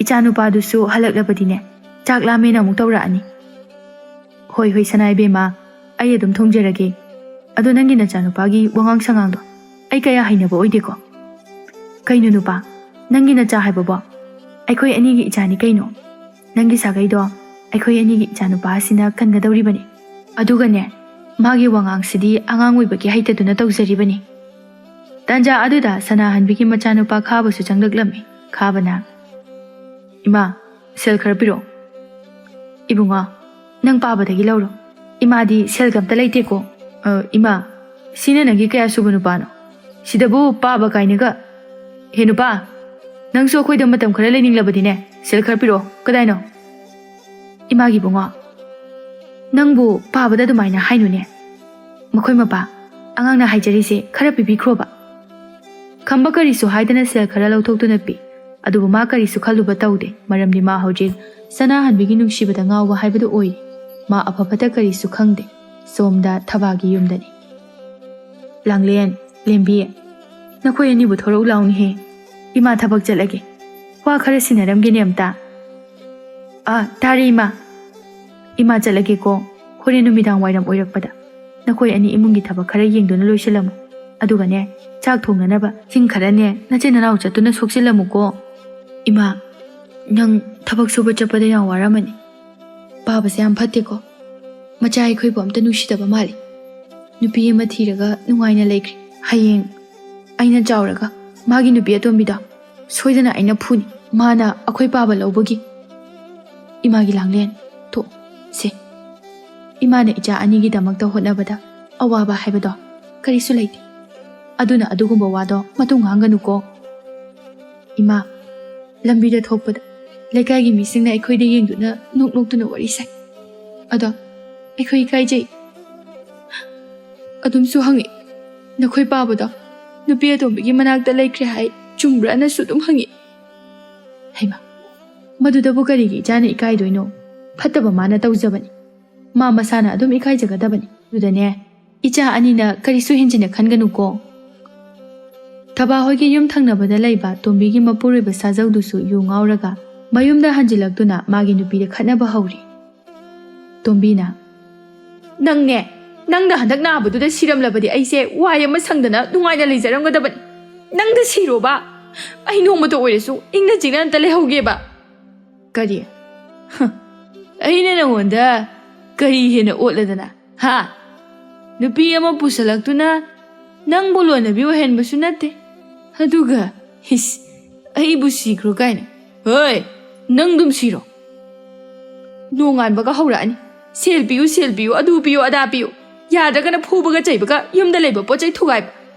ꯏꯆꯥꯅꯨꯄꯥꯗꯨꯁꯨ ꯍꯜꯂꯛꯂꯕꯗꯤꯅꯦ, ꯆꯥꯛ ꯂꯥꯝꯃꯦꯅ ꯑꯃꯨꯛ ꯇꯧꯔꯛꯑꯅꯤ꯫" "ꯍꯣꯏ, ꯍꯣꯏ, ꯁꯅꯥ ꯏꯕꯦꯝꯃ, ꯑꯩ ꯑꯗꯨꯝ ꯊꯣꯡꯖꯔꯒꯦ꯫ ꯑꯗꯣ ꯅꯪꯒꯤ ꯅꯆꯥꯅꯨꯄꯥꯒꯤ ꯋꯥꯉꯥꯡ ꯁꯉꯥꯡꯗꯣ ꯑꯩ ꯀꯌꯥ ꯍꯩꯅꯕ ꯑꯣꯏꯗꯦꯀꯣ꯫" "ꯀꯩꯅꯣ ꯅꯨꯄꯥ, ꯅꯪꯒꯤ ꯅꯆꯥ ꯍꯥꯏꯕꯕꯣ? ꯑꯩꯈꯣꯏ ꯑꯅꯤꯒꯤ ꯏꯆꯥꯅꯤ ꯀꯩꯅꯣ꯫ ꯅꯪꯒꯤ ꯁꯥꯒꯩꯗꯣ ꯑꯩꯈꯣꯏ ꯑꯅꯤꯒꯤ ꯏꯆꯥꯅꯨꯄꯥ ꯑꯁꯤꯅ ꯀꯟꯒꯗꯧꯔꯤꯕꯅꯤ꯫ ꯑꯗꯨꯒꯅꯦ, ꯃꯥꯒꯤ ꯋꯥꯉꯥꯡꯁꯤꯗꯤ ꯑꯉꯥꯡ ꯑꯣꯏꯕꯒꯤ ꯍꯩꯇꯗꯨꯅ ꯇꯧꯖꯔꯤꯕꯅꯤ꯫" ꯇꯥꯟꯖꯥ ꯑꯗꯨꯗ ꯁꯅꯥꯍꯟꯕꯤꯒꯤ ꯃꯆꯥꯅꯨꯄꯥ ꯈꯥꯕꯁꯨ ꯆꯪꯂꯛꯂꯝꯃꯤ꯫ ꯈꯥꯕꯅ, "ꯏꯃꯥ, ꯁꯦꯜ ꯈꯔ ꯄꯤꯔꯛꯑꯣ꯫" "ꯏꯕꯨꯡꯉꯣ, ꯅꯪ ꯄꯥꯕꯗꯒꯤ ꯂꯧꯔꯣ꯫ ꯏꯃꯥꯗꯤ ꯁꯦꯜꯒ ꯑꯝꯇ ꯂꯩꯇꯦꯀꯣ꯫" "ꯑ, ꯏꯃꯥ, ꯁꯤꯅ ꯅꯪꯒꯤ ꯀꯌꯥ ꯁꯨꯕ ꯅꯨꯄꯥꯅꯣ? ꯁꯤꯗꯕꯨ ꯄꯥꯕ ꯀꯥꯏꯅꯒ꯫ ꯍꯦ ꯅꯨꯄꯥ, ꯅꯪꯁꯨ ꯑꯩꯈꯣꯏꯗ ꯃꯇꯝ ꯈꯔ ꯂꯩꯅꯤꯡꯂꯕꯗꯤꯅꯦ, ꯁꯦꯜ ꯈꯔ ꯄꯤꯔꯛꯑꯣ꯫ ꯀꯗꯥꯏꯅꯣ?" "ꯏꯃꯥꯒꯤ ꯏꯕꯨꯡꯉꯣ, ꯅꯪꯕꯨ ꯄꯥꯕꯗ ꯑꯗꯨꯃꯥꯏꯅ ꯍꯥꯏꯅꯨꯅꯦ꯫ ꯃꯈꯣꯏ ꯃꯄꯥ, ꯑꯉꯥꯡꯅ ꯍꯥꯏꯖꯔꯤꯁꯦ ꯈꯔ ꯄꯤꯕꯤꯈ꯭ꯔꯣꯕ꯫" ꯈꯝꯕ ꯀꯔꯤꯁꯨ ꯍꯥꯏꯗꯅ ꯁꯦꯜ ꯈꯔ ꯂꯧꯊꯣꯛꯇꯨꯅ ꯄꯤ꯫ ꯑꯗꯨꯕꯨ ꯃꯥ ꯀꯔꯤꯁꯨ ꯈꯜꯂꯨꯕ ꯇꯧꯗꯦ, ꯃꯔꯝꯗꯤ ꯃꯥ ꯍꯧꯖꯤꯛ ꯁꯅꯥꯍꯟꯕꯤꯒꯤ ꯅꯨꯡꯁꯤꯕꯗ ꯉꯥꯎꯕ ꯍꯥꯏꯕꯗꯨ ꯑꯣꯏꯔꯦ꯫ ꯃꯥ ꯑꯐ ꯐꯠꯇ ꯀꯔꯤꯁꯨ ꯈꯪꯗꯦ꯫ ꯁꯣꯝꯗ ꯊꯕꯥꯒꯤ ꯌꯨꯝꯗꯅꯤ꯫ "ꯂꯥꯡꯂꯦꯟ, ꯂꯦꯝꯕꯤ, ꯅꯈꯣꯏ ꯑꯅꯤꯕꯨ ꯊꯣꯔꯛꯎ ꯂꯥꯎꯅꯤꯍꯦ꯫ "ꯏꯃꯥ, ꯊꯕꯛ ꯆꯠꯂꯒꯦ꯫ ꯋꯥ ꯈꯔ ꯁꯤꯟꯅꯔꯝꯒꯦꯅꯦ ꯑꯝꯇ꯫" "ꯑꯥ, ꯇꯥꯔꯦ ꯏꯃꯥ꯫ ꯏꯃꯥ, ꯆꯠꯂꯒꯦꯀꯣ꯫ ꯍꯣꯔꯦꯟ ꯅꯨꯃꯤꯗꯥꯡ ꯋꯥꯏꯔꯝ ꯑꯣꯏꯔꯛꯄꯗ ꯅꯈꯣꯏ ꯑꯅꯤ ꯏꯃꯨꯡꯒꯤ ꯊꯕꯛ ꯈꯔ ꯌꯦꯡꯗꯨꯅ ꯂꯣꯏꯁꯤꯜꯂꯝꯃꯨ꯫ ꯑꯗꯨꯒꯅꯦ, ꯆꯥꯛ ꯊꯣꯡꯅꯅꯕ ꯁꯤꯡ ꯈꯔꯅꯦ ꯅꯆꯤꯟ ꯅꯅꯥꯎ ꯆꯠꯇꯨꯅ ꯁꯣꯛꯆꯤꯜꯂꯝꯃꯨꯀꯣ꯫" "ꯏꯃꯥ, ꯅꯪ ꯊꯕꯛ ꯁꯨꯕ ꯆꯠꯄꯗ ꯌꯥꯝ ꯋꯥꯔꯝꯃꯅꯤ꯫ ꯄꯥꯕꯁꯦ ꯌꯥꯝ ꯐꯠꯇꯦꯀꯣ꯫ ꯃꯆꯥ ꯑꯩꯈꯣꯏꯕꯨ ꯑꯝꯇ ꯅꯨꯡꯁꯤꯗꯕ ꯃꯥꯜꯂꯤ꯫ ꯅꯨꯄꯤ ꯑꯃ ꯊꯤꯔꯒ ꯅꯨꯡꯉꯥꯏꯅ ꯂꯩꯈ꯭ꯔꯦ꯫ ꯍꯌꯦꯡ ꯑꯩꯅ ꯆꯥꯎꯔꯒ ꯃꯥꯒꯤ ꯅꯨꯄꯤ ꯑꯇꯣꯝꯕꯤꯗꯣ ꯁꯣꯏꯗꯅ ꯑꯩꯅ ꯐꯨꯅꯤ꯫ ꯃꯥꯅ ꯑꯩꯈꯣꯏ ꯄꯥꯕ ꯂꯧꯕꯒꯤ꯫" "ꯏꯃꯥꯒꯤ ꯂꯥꯡꯂꯦꯟ, ꯇꯣꯛ ꯁꯦ꯫ ꯏꯃꯥꯅ ꯏꯆꯥ ꯑꯅꯤꯒꯤꯗꯃꯛꯇ ꯍꯣꯠꯅꯕꯗ ꯑꯋꯥꯕ ꯍꯥꯏꯕꯗꯣ ꯀꯔꯤꯁꯨ ꯂꯩꯇꯦ꯫ ꯑꯗꯨꯅ ꯑꯗꯨꯒꯨꯝꯕ ꯋꯥꯗꯣ ꯃꯇꯨꯡ ꯉꯥꯡꯒꯅꯨꯀꯣ꯫" "ꯏꯃꯥ, ꯂꯝꯕꯤꯗ ꯊꯣꯛꯄꯗ ꯂꯩꯀꯥꯏꯒꯤ ꯃꯤꯁꯤꯡꯅ ꯑꯩꯈꯣꯏꯗ ꯌꯦꯡꯗꯨꯅ ꯅꯣꯛ ꯅꯣꯛꯇꯨꯅ ꯋꯥꯔꯤ ꯁꯥꯏ꯫ ꯑꯗꯣ ꯑꯩꯈꯣꯏ ꯏꯀꯥꯏꯖꯩ꯫ ꯑꯗꯨꯝꯁꯨ ꯍꯪꯉꯤ, 'ꯅꯈꯣꯏ ꯄꯥꯕꯗꯣ ꯅꯨꯄꯤ ꯑꯇꯣꯝꯕꯤꯒꯤ ꯃꯅꯥꯛꯇ ꯂꯩꯈ꯭ꯔꯦ ꯍꯥꯏ, ꯆꯨꯝꯕ꯭ꯔꯥꯅꯁꯨ ꯑꯗꯨꯝ ꯍꯪꯉꯤ꯫ ꯍꯩꯃꯥ, ꯃꯗꯨꯗꯕꯨ ꯀꯔꯤꯒꯤ ꯏꯆꯥꯅ ꯏꯀꯥꯏꯗꯣꯏꯅꯣ? ꯐꯠꯇꯕ ꯃꯥꯅ ꯇꯧꯖꯕꯅꯤ꯫ ꯃꯥ ꯃꯁꯥꯅ ꯑꯗꯨꯝ ꯏꯀꯥꯏꯖꯒꯗꯕꯅꯤ꯫ ꯑꯗꯨꯗꯅꯦ, ꯏꯆꯥ ꯑꯅꯤꯅ ꯀꯔꯤꯁꯨ ꯍꯦꯟꯖꯤꯟꯅ ꯈꯟꯒꯅꯨꯀꯣ꯫" ꯊꯕꯥ ꯍꯣꯏꯒꯤ ꯌꯨꯝ ꯊꯪꯅꯕꯗ ꯂꯩꯕ ꯇꯣꯝꯕꯤꯒꯤ ꯃꯄꯨꯔꯣꯏꯕ ꯁꯥꯖꯧꯗꯨꯁꯨ ꯌꯨ ꯉꯥꯎꯔꯒ ꯃꯌꯨꯝꯗ ꯍꯟꯖꯤꯜꯂꯛꯇꯨꯅ ꯃꯥꯒꯤ ꯅꯨꯄꯤꯗ ꯈꯠꯅꯕ ꯍꯧꯔꯤ꯫ ꯇꯣꯝꯕꯤꯅ, "ꯅꯪꯅꯦ, ꯅꯪꯅ ꯍꯟꯗꯛ ꯅꯥꯕꯗꯨꯗ ꯁꯤꯔꯝꯂꯕꯗꯤ ꯑꯩꯁꯦ ꯋꯥꯏ ꯑꯃ ꯁꯪꯗꯅ ꯅꯨꯡꯉꯥꯏꯅ ꯂꯩꯖꯔꯝꯒꯗꯕꯅꯤ꯫ ꯅꯪꯗ ꯁꯤꯔꯣꯕ? ꯑꯩ ꯅꯣꯡꯃꯇ ꯑꯣꯏꯔꯁꯨ ꯏꯪꯅ ꯆꯤꯛꯅ ꯑꯝꯇ ꯂꯩꯍꯧꯒꯦꯕ꯫" "ꯀꯔꯤ? ꯍ, ꯑꯩꯅ ꯅꯉꯣꯟꯗ ꯀꯔꯤ ꯍꯦꯟꯅ ꯑꯣꯠꯂꯗꯅ? ꯍꯥ? ꯅꯨꯄꯤ ꯑꯃ ꯄꯨꯁꯜꯂꯛꯇꯨꯅ ꯅꯪꯕꯨ ꯂꯣꯟꯅꯕꯤ ꯑꯣꯏꯍꯟꯕꯁꯨ ꯅꯠꯇꯦ꯫ ꯑꯗꯨꯒ, ꯏꯁ, ꯑꯩꯕꯨ ꯁꯤꯈ꯭ꯔꯣ ꯀꯥꯏꯅ꯫ ꯍꯣꯏ, ꯅꯪ ꯑꯗꯨꯝ ꯁꯤꯔꯣ꯫ ꯅꯣꯡꯉꯥꯟꯕꯒ ꯍꯧꯔꯛꯑꯅꯤ꯫ ꯁꯦꯜ ꯄꯤꯌꯨ, ꯁꯦꯜ ꯄꯤꯌꯨ, ꯑꯗꯨ ꯄꯤꯌꯨ, ꯑꯗꯥ ꯄꯤꯌꯨ꯫ ꯌꯥꯗ꯭ꯔꯒꯅ ꯐꯨꯕꯒ ꯆꯩꯕꯒ, ꯌꯨꯝꯗ ꯂꯩꯕ ꯄꯣꯠ ꯆꯩ ꯊꯨꯒꯥꯏꯕ꯫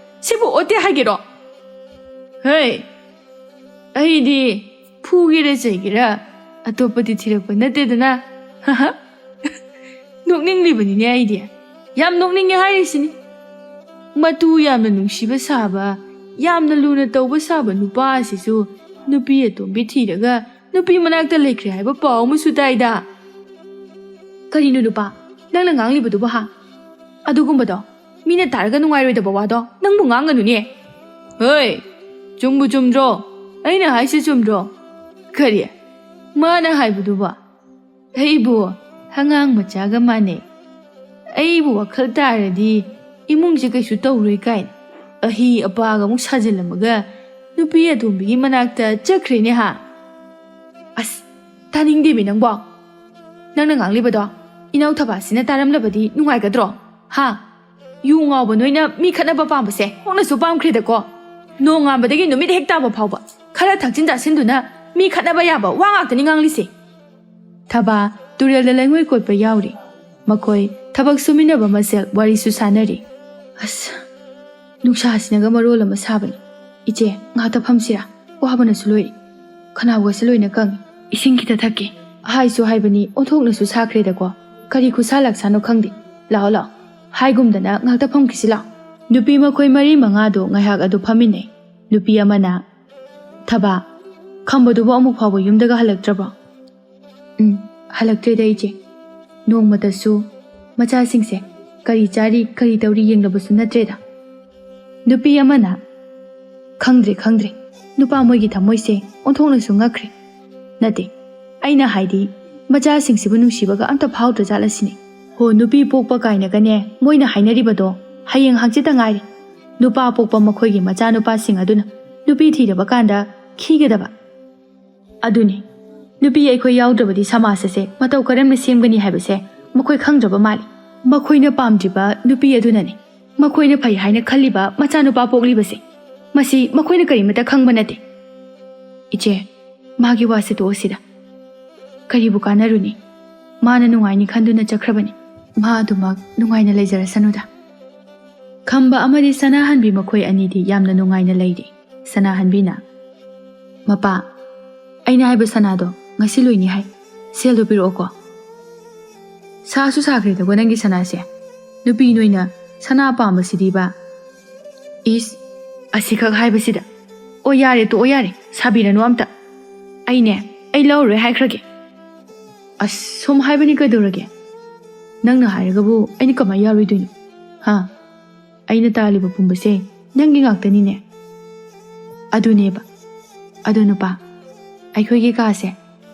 ꯁꯤꯕꯨ ꯑꯣꯠꯇꯦ ꯍꯥꯏꯒꯦꯔꯣ? ꯍꯣꯏ, ꯑꯩꯗꯤ ꯐꯨꯒꯦꯔꯥ ꯆꯩꯒꯦꯔꯥ ꯑꯇꯣꯞꯄꯗꯤ ꯊꯤꯔꯛꯄ ꯅꯠꯇꯦꯗꯅ꯫" ꯅꯣꯛꯅꯤꯡꯂꯤꯕꯅꯤꯅꯦ ꯑꯩꯗꯤ꯫ ꯌꯥꯝ ꯅꯣꯛꯅꯤꯡꯉꯦ ꯍꯥꯏꯔꯤꯁꯤꯅꯤ꯫ ꯃꯇꯨ ꯌꯥꯝꯅ ꯅꯨꯡꯁꯤꯕ ꯁꯥꯕ, ꯌꯥꯝꯅ ꯂꯨꯅ ꯇꯧꯕ ꯁꯥꯕ ꯅꯨꯄꯥ ꯑꯁꯤꯁꯨ ꯅꯨꯄꯤ ꯑꯇꯣꯝꯕꯤ ꯊꯤꯔꯒ ꯅꯨꯄꯤ ꯃꯅꯥꯛꯇ ꯂꯩꯈ꯭ꯔꯦ ꯍꯥꯏꯕ ꯄꯥꯎ ꯑꯃꯁꯨ ꯇꯥꯏꯗ꯫ ꯀꯔꯤꯅꯣ ꯅꯨꯄꯥ, ꯅꯪꯅ ꯉꯥꯡꯂꯤꯕꯗꯨꯕꯨ ꯍꯥ? ꯑꯗꯨꯒꯨꯝꯕꯗꯣ ꯃꯤꯅ ꯇꯥꯔꯒ ꯅꯨꯡꯉꯥꯏꯔꯣꯏꯗꯕ ꯋꯥꯗꯣ ꯅꯪꯕꯨ ꯉꯥꯡꯒꯅꯨꯅꯦ꯫ ꯍꯣꯏ, ꯆꯨꯝꯕꯨ ꯆꯨꯝꯗ꯭ꯔꯣ? ꯑꯩꯅ ꯍꯥꯏꯁꯤ ꯆꯨꯝꯗ꯭ꯔꯣ? ꯀꯔꯤ? ꯃꯥꯅ ꯍꯥꯏꯕꯗꯨꯕꯣ? ꯑꯩꯕꯨ ꯑꯉꯥꯡ ꯃꯆꯥꯒ ꯃꯥꯟꯅꯩ꯫ ꯑꯩꯕꯨ ꯋꯥꯈꯜ ꯇꯥꯔꯗꯤ ꯏꯃꯨꯡꯁꯦ ꯀꯩꯁꯨ ꯇꯧꯔꯣꯏ ꯀꯥꯏꯅ ꯑꯍꯤ ꯑꯄꯥꯒ ꯑꯃꯨꯛ ꯁꯥꯖꯤꯜꯂꯝꯃꯒ ꯅꯨꯄꯤ ꯑꯇꯣꯝꯕꯤꯒꯤ ꯃꯅꯥꯛꯇ ꯆꯠꯈ꯭ꯔꯦꯅꯦ ꯍꯥ? ꯑꯁ, ꯇꯥꯅꯤꯡꯗꯦꯃꯤ ꯅꯪꯕꯣ꯫ ꯅꯪꯅ ꯉꯥꯡꯂꯤꯕꯗꯣ ꯏꯅꯥꯎ ꯊꯕꯥꯁꯤꯅ ꯇꯥꯔꯝꯂꯕꯗꯤ ꯅꯨꯡꯉꯥꯏꯒꯗ꯭ꯔꯣ? ꯍꯥ? ꯌꯨ ꯉꯥꯎꯕ ꯅꯣꯏꯅ ꯃꯤ ꯈꯠꯅꯕ ꯄꯥꯝꯕꯁꯦ ꯍꯣꯡꯅꯁꯨ ꯄꯥꯝꯈ꯭ꯔꯦꯗꯀꯣ꯫ ꯅꯣꯡꯉꯥꯟꯕꯗꯒꯤ ꯅꯨꯃꯤꯠ ꯍꯦꯛ ꯇꯥꯕ ꯐꯥꯎꯕ ꯈꯔ ꯊꯛꯆꯤꯟ ꯆꯥꯁꯤꯟꯗꯨꯅ ꯃꯤ ꯈꯠꯅꯕ ꯌꯥꯕ ꯋꯥ ꯉꯥꯛꯇꯅꯤ ꯉꯥꯡꯂꯤꯁꯦ꯫ ꯊꯕꯥ ꯇꯨꯔꯦꯜꯗ ꯂꯩꯉꯣꯏ ꯀꯣꯠꯄ ꯌꯥꯎꯔꯤ꯫ ꯃꯈꯣꯏ ꯊꯕꯛ ꯁꯨꯃꯤꯟꯅꯕ ꯃꯁꯦꯜ ꯋꯥꯔꯤꯁꯨ ꯁꯥꯟꯅꯔꯤ꯫ ꯑꯁ, ꯅꯨꯡꯁꯥꯁꯤꯅꯒ ꯃꯔꯣꯜ ꯑꯃ ꯁꯥꯕꯅꯤ꯫ ꯏꯆꯦ, ꯉꯥꯛꯇ ꯐꯝꯁꯤꯔꯥ? ꯋꯥꯕꯅꯁꯨ ꯂꯣꯏꯔꯦ꯫ ꯈꯅꯥꯎꯒꯁꯦ ꯂꯣꯏꯅ ꯀꯪꯉꯤ꯫ ꯏꯁꯤꯡ ꯈꯤꯇ ꯊꯛꯀꯦ꯫ ꯍꯥꯏꯁꯨ ꯍꯥꯏꯕꯅꯤ, ꯑꯣꯟꯊꯣꯛꯅꯁꯨ ꯁꯥꯈ꯭ꯔꯦꯗꯀꯣ꯫ ꯀꯔꯤ ꯈꯨꯠꯁꯥ ꯂꯥꯛꯁꯥꯅꯣ ꯈꯪꯗꯦ꯫ ꯂꯥꯛꯑꯣ, ꯂꯥꯛꯑꯣ꯫ ꯍꯥꯏꯒꯨꯝꯗꯅ ꯉꯥꯛꯇ ꯐꯝꯈꯤꯁꯤ ꯂꯥꯛꯑꯣ꯫ ꯅꯨꯄꯤ ꯃꯈꯣꯏ ꯃꯔꯤ ꯃꯉꯥꯗꯣ ꯉꯥꯏꯍꯥꯛ ꯑꯗꯨ ꯐꯝꯃꯤꯟꯅꯩ꯫ ꯅꯨꯄꯤ ꯑꯃꯅ, "ꯊꯕꯥ, ꯈꯝꯕꯗꯨꯕꯨ ꯑꯃꯨꯛ ꯐꯥꯎꯕ ꯌꯨꯝꯗꯒ ꯍꯜꯂꯛꯇ꯭ꯔꯕꯣ?" "ꯎꯝ, ꯍꯜꯂꯛꯇ꯭ꯔꯦꯗ ꯏꯆꯦ꯫ ꯅꯣꯡꯃꯇꯁꯨ ꯃꯆꯥꯁꯤꯡꯁꯦ ꯀꯔꯤ ꯆꯥꯔꯤ, ꯀꯔꯤ ꯇꯧꯔꯤ ꯌꯦꯡꯂꯕꯁꯨ ꯅꯠꯇ꯭ꯔꯦꯗ꯫" ꯅꯨꯄꯤ ꯑꯃꯅ, "ꯈꯪꯗ꯭ꯔꯦ, ꯈꯪꯗ꯭ꯔꯦ꯫ ꯅꯨꯄꯥ ꯃꯣꯏꯒꯤ ꯊꯃꯣꯏꯁꯦ ꯑꯣꯟꯊꯣꯛꯅꯁꯨ ꯉꯛꯈ꯭ꯔꯦ꯫ ꯅꯠꯇꯦ, ꯑꯩꯅ ꯍꯥꯏꯗꯤ ꯃꯆꯥꯁꯤꯡꯁꯤꯕꯨ ꯅꯨꯡꯁꯤꯕꯒ ꯑꯝꯇ ꯐꯥꯎꯗ꯭ꯔꯖꯥꯠꯂ ꯁꯤꯅꯤ꯫ ꯍꯣ, ꯅꯨꯄꯤ ꯄꯣꯛꯄ ꯀꯥꯏꯅꯒꯅꯦ ꯃꯣꯏꯅ ꯍꯥꯏꯅꯔꯤꯕꯗꯣ ꯍꯌꯦꯡ ꯍꯪꯆꯤꯠꯇ ꯉꯥꯏꯔꯦ꯫ ꯅꯨꯄꯥ ꯄꯣꯛꯄ ꯃꯈꯣꯏꯒꯤ ꯃꯆꯥꯅꯨꯄꯥꯁꯤꯡ ꯑꯗꯨꯅ ꯅꯨꯄꯤ ꯊꯤꯔꯕ ꯀꯥꯟꯗ ꯈꯤꯒꯗꯕ꯫ ꯑꯗꯨꯅꯤ, ꯅꯨꯄꯤ ꯑꯩꯈꯣꯏ ꯌꯥꯎꯗ꯭ꯔꯕꯗꯤ ꯁꯃꯥꯖ ꯑꯁꯦ ꯃꯇꯧ ꯀꯔꯝꯅ ꯁꯦꯝꯒꯅꯤ ꯍꯥꯏꯕꯁꯦ ꯃꯈꯣꯏ ꯈꯪꯗ꯭ꯔꯕ ꯃꯥꯜꯂꯤ꯫ ꯃꯈꯣꯏꯅ ꯄꯥꯝꯗ꯭ꯔꯤꯕ ꯅꯨꯄꯤ ꯑꯗꯨꯅꯅꯤ꯫ ꯃꯈꯣꯏꯅ ꯐꯩ ꯍꯥꯏꯅ ꯈꯜꯂꯤꯕ ꯃꯆꯥꯅꯨꯄꯥ ꯄꯣꯛꯂꯤꯕꯁꯦ꯫ ꯃꯁꯤ ꯃꯈꯣꯏꯅ ꯀꯔꯤꯃꯇ ꯈꯪꯕ ꯅꯠꯇꯦ꯫" "ꯏꯆꯦ, ꯃꯥꯒꯤ ꯋꯥꯁꯦ ꯇꯣꯛꯑꯁꯤꯗ꯫ ꯀꯔꯤꯕꯨ ꯀꯥꯟꯅꯔꯨꯅꯤ? ꯃꯥꯅ ꯅꯨꯡꯉꯥꯏꯅꯤ ꯈꯟꯗꯨꯅ ꯆꯠꯈ꯭ꯔꯕꯅꯤ꯫ ꯃꯥ ꯑꯗꯨꯃꯛ ꯅꯨꯡꯉꯥꯏꯅ ꯂꯩꯖꯔꯁꯅꯨꯗ꯫" ꯈꯝꯕ ꯑꯃꯗꯤ ꯁꯅꯥꯍꯟꯕꯤ ꯃꯈꯣꯏ ꯑꯅꯤꯗꯤ ꯌꯥꯝꯅ ꯅꯨꯡꯉꯥꯏꯅ ꯂꯩꯔꯤ꯫ ꯁꯅꯥꯍꯟꯕꯤꯅ, "ꯃꯄꯥ, ꯑꯩꯅ ꯍꯥꯏꯕ ꯁꯅꯥꯗꯣ ꯉꯁꯤ ꯂꯣꯏꯅꯤ ꯍꯥꯏ꯫ ꯁꯦꯜꯗꯣ ꯄꯤꯔꯛꯑꯣꯀꯣ꯫" "ꯁꯥꯁꯨ ꯁꯥꯈ꯭ꯔꯦꯗꯀꯣ ꯅꯪꯒꯤ ꯁꯅꯥꯁꯦ꯫ ꯅꯨꯄꯤ ꯅꯣꯏꯅ ꯁꯅꯥ ꯄꯥꯝꯕꯁꯤꯗꯤꯕ꯫" "ꯏꯁ, ꯑꯁꯤꯈꯛ ꯍꯥꯏꯕꯁꯤꯗ꯫ ꯑꯣ ꯌꯥꯔꯦ, ꯇꯣꯛꯑꯣ ꯌꯥꯔꯦ, ꯁꯥꯕꯤꯔꯅꯨ ꯑꯝꯇ꯫ ꯑꯩꯅꯦ, ꯑꯩ ꯂꯧꯔꯔꯣꯏ ꯍꯥꯏꯈ꯭ꯔꯒꯦ꯫" "ꯑꯁ, ꯁꯨꯝ ꯍꯥꯏꯕꯅꯤ ꯀꯩꯗꯧꯔꯒꯦ? ꯅꯪꯅ ꯍꯥꯏꯔꯒꯕꯨ ꯑꯩꯅ ꯀꯃꯥꯏ ꯌꯥꯔꯣꯏꯗꯣꯏꯅꯣ? ꯍꯥ? ꯑꯩꯅ ꯇꯥꯜꯂꯤꯕ ꯄꯨꯝꯕꯁꯦ ꯅꯪꯒꯤ ꯉꯥꯛꯇꯅꯤꯅꯦ꯫" ꯑꯗꯨꯅꯦꯕ꯫ ꯑꯗꯣ ꯅꯨꯄꯥ, ꯑꯩꯈꯣꯏꯒꯤ ꯀꯥꯁꯦ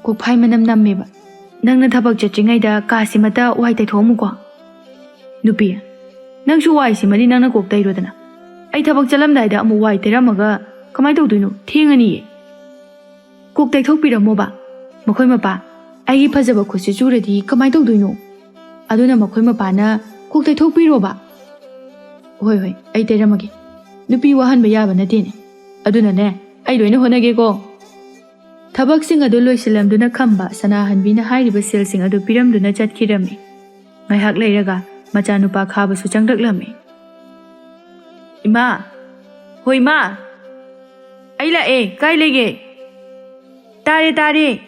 ꯀꯣꯛꯐꯥꯏ ꯃꯅꯝ ꯅꯝꯃꯦꯕ꯫ ꯅꯪꯅ ꯊꯕꯛ ꯆꯠꯇ꯭ꯔꯤꯉꯩꯗ ꯀꯥꯁꯤꯃꯇ ꯋꯥꯏ ꯇꯩꯊꯣꯛꯑꯝꯃꯨꯀꯣ꯫ ꯅꯨꯄꯤ, ꯅꯪꯁꯨ ꯋꯥꯏꯁꯤꯃꯗꯤ ꯅꯪꯅ ꯀꯣꯛ ꯇꯩꯔꯣꯗꯅ꯫ ꯑꯩ ꯊꯕꯛ ꯆꯠꯂꯝꯗꯥꯏꯗ ꯑꯃꯨꯛ ꯋꯥꯏ ꯇꯩꯔꯝꯃꯒ ꯀꯃꯥꯏꯅ ꯇꯧꯗꯣꯏꯅꯣ? ꯊꯦꯡꯉꯅꯤꯌꯦ꯫ ꯀꯣꯛ ꯇꯩꯊꯣꯛꯄꯤꯔꯝꯃꯣꯕ꯫ ꯃꯈꯣꯏ ꯃꯄꯥ, ꯑꯩꯒꯤ ꯐꯖꯕ ꯈꯨꯠꯁꯦ ꯆꯨꯔꯗꯤ ꯀꯃꯥꯏꯅ ꯇꯧꯗꯣꯏꯅꯣ? ꯑꯗꯨꯅ ꯃꯈꯣꯏ ꯃꯄꯥꯅ ꯀꯣꯛ ꯇꯩꯊꯣꯛꯄꯤꯔꯣꯕ꯫ ꯍꯣꯏ, ꯍꯣꯏ, ꯑꯩ ꯇꯩꯔꯝꯃꯒꯦ꯫ ꯅꯨꯄꯤ ꯋꯥꯍꯟꯕ ꯌꯥꯕ ꯅꯠꯇꯦꯅꯦ꯫ ꯑꯗꯨꯅꯅꯦ, ꯑꯩ ꯂꯣꯏꯅ ꯍꯣꯠꯅꯒꯦꯀꯣ꯫ ꯊꯕꯛꯁꯤꯡ ꯑꯗꯨ ꯂꯣꯏꯁꯤꯜꯂꯝꯗꯨꯅ ꯈꯝꯕ ꯁꯅꯥꯍꯟꯕꯤꯅ ꯍꯥꯏꯔꯤꯕ ꯁꯦꯜꯁꯤꯡ ꯑꯗꯨ ꯄꯤꯔꯝꯗꯨꯅ ꯆꯠꯈꯤꯔꯝꯃꯤ꯫ ꯉꯥꯏꯍꯥꯛ ꯂꯩꯔꯒ ꯃꯆꯥꯅꯨꯄꯥ ꯈꯥꯕꯁꯨ ꯆꯪꯂꯛꯂꯝꯃꯤ꯫ "ꯏꯃꯥ! ꯍꯣꯏ, ꯏꯃꯥ! ꯑꯩ ꯂꯥꯛꯑꯦ꯫ ꯀꯥꯏ ꯂꯩꯒꯦ?" "ꯇꯥꯔꯦ, ꯇꯥꯔꯦ꯫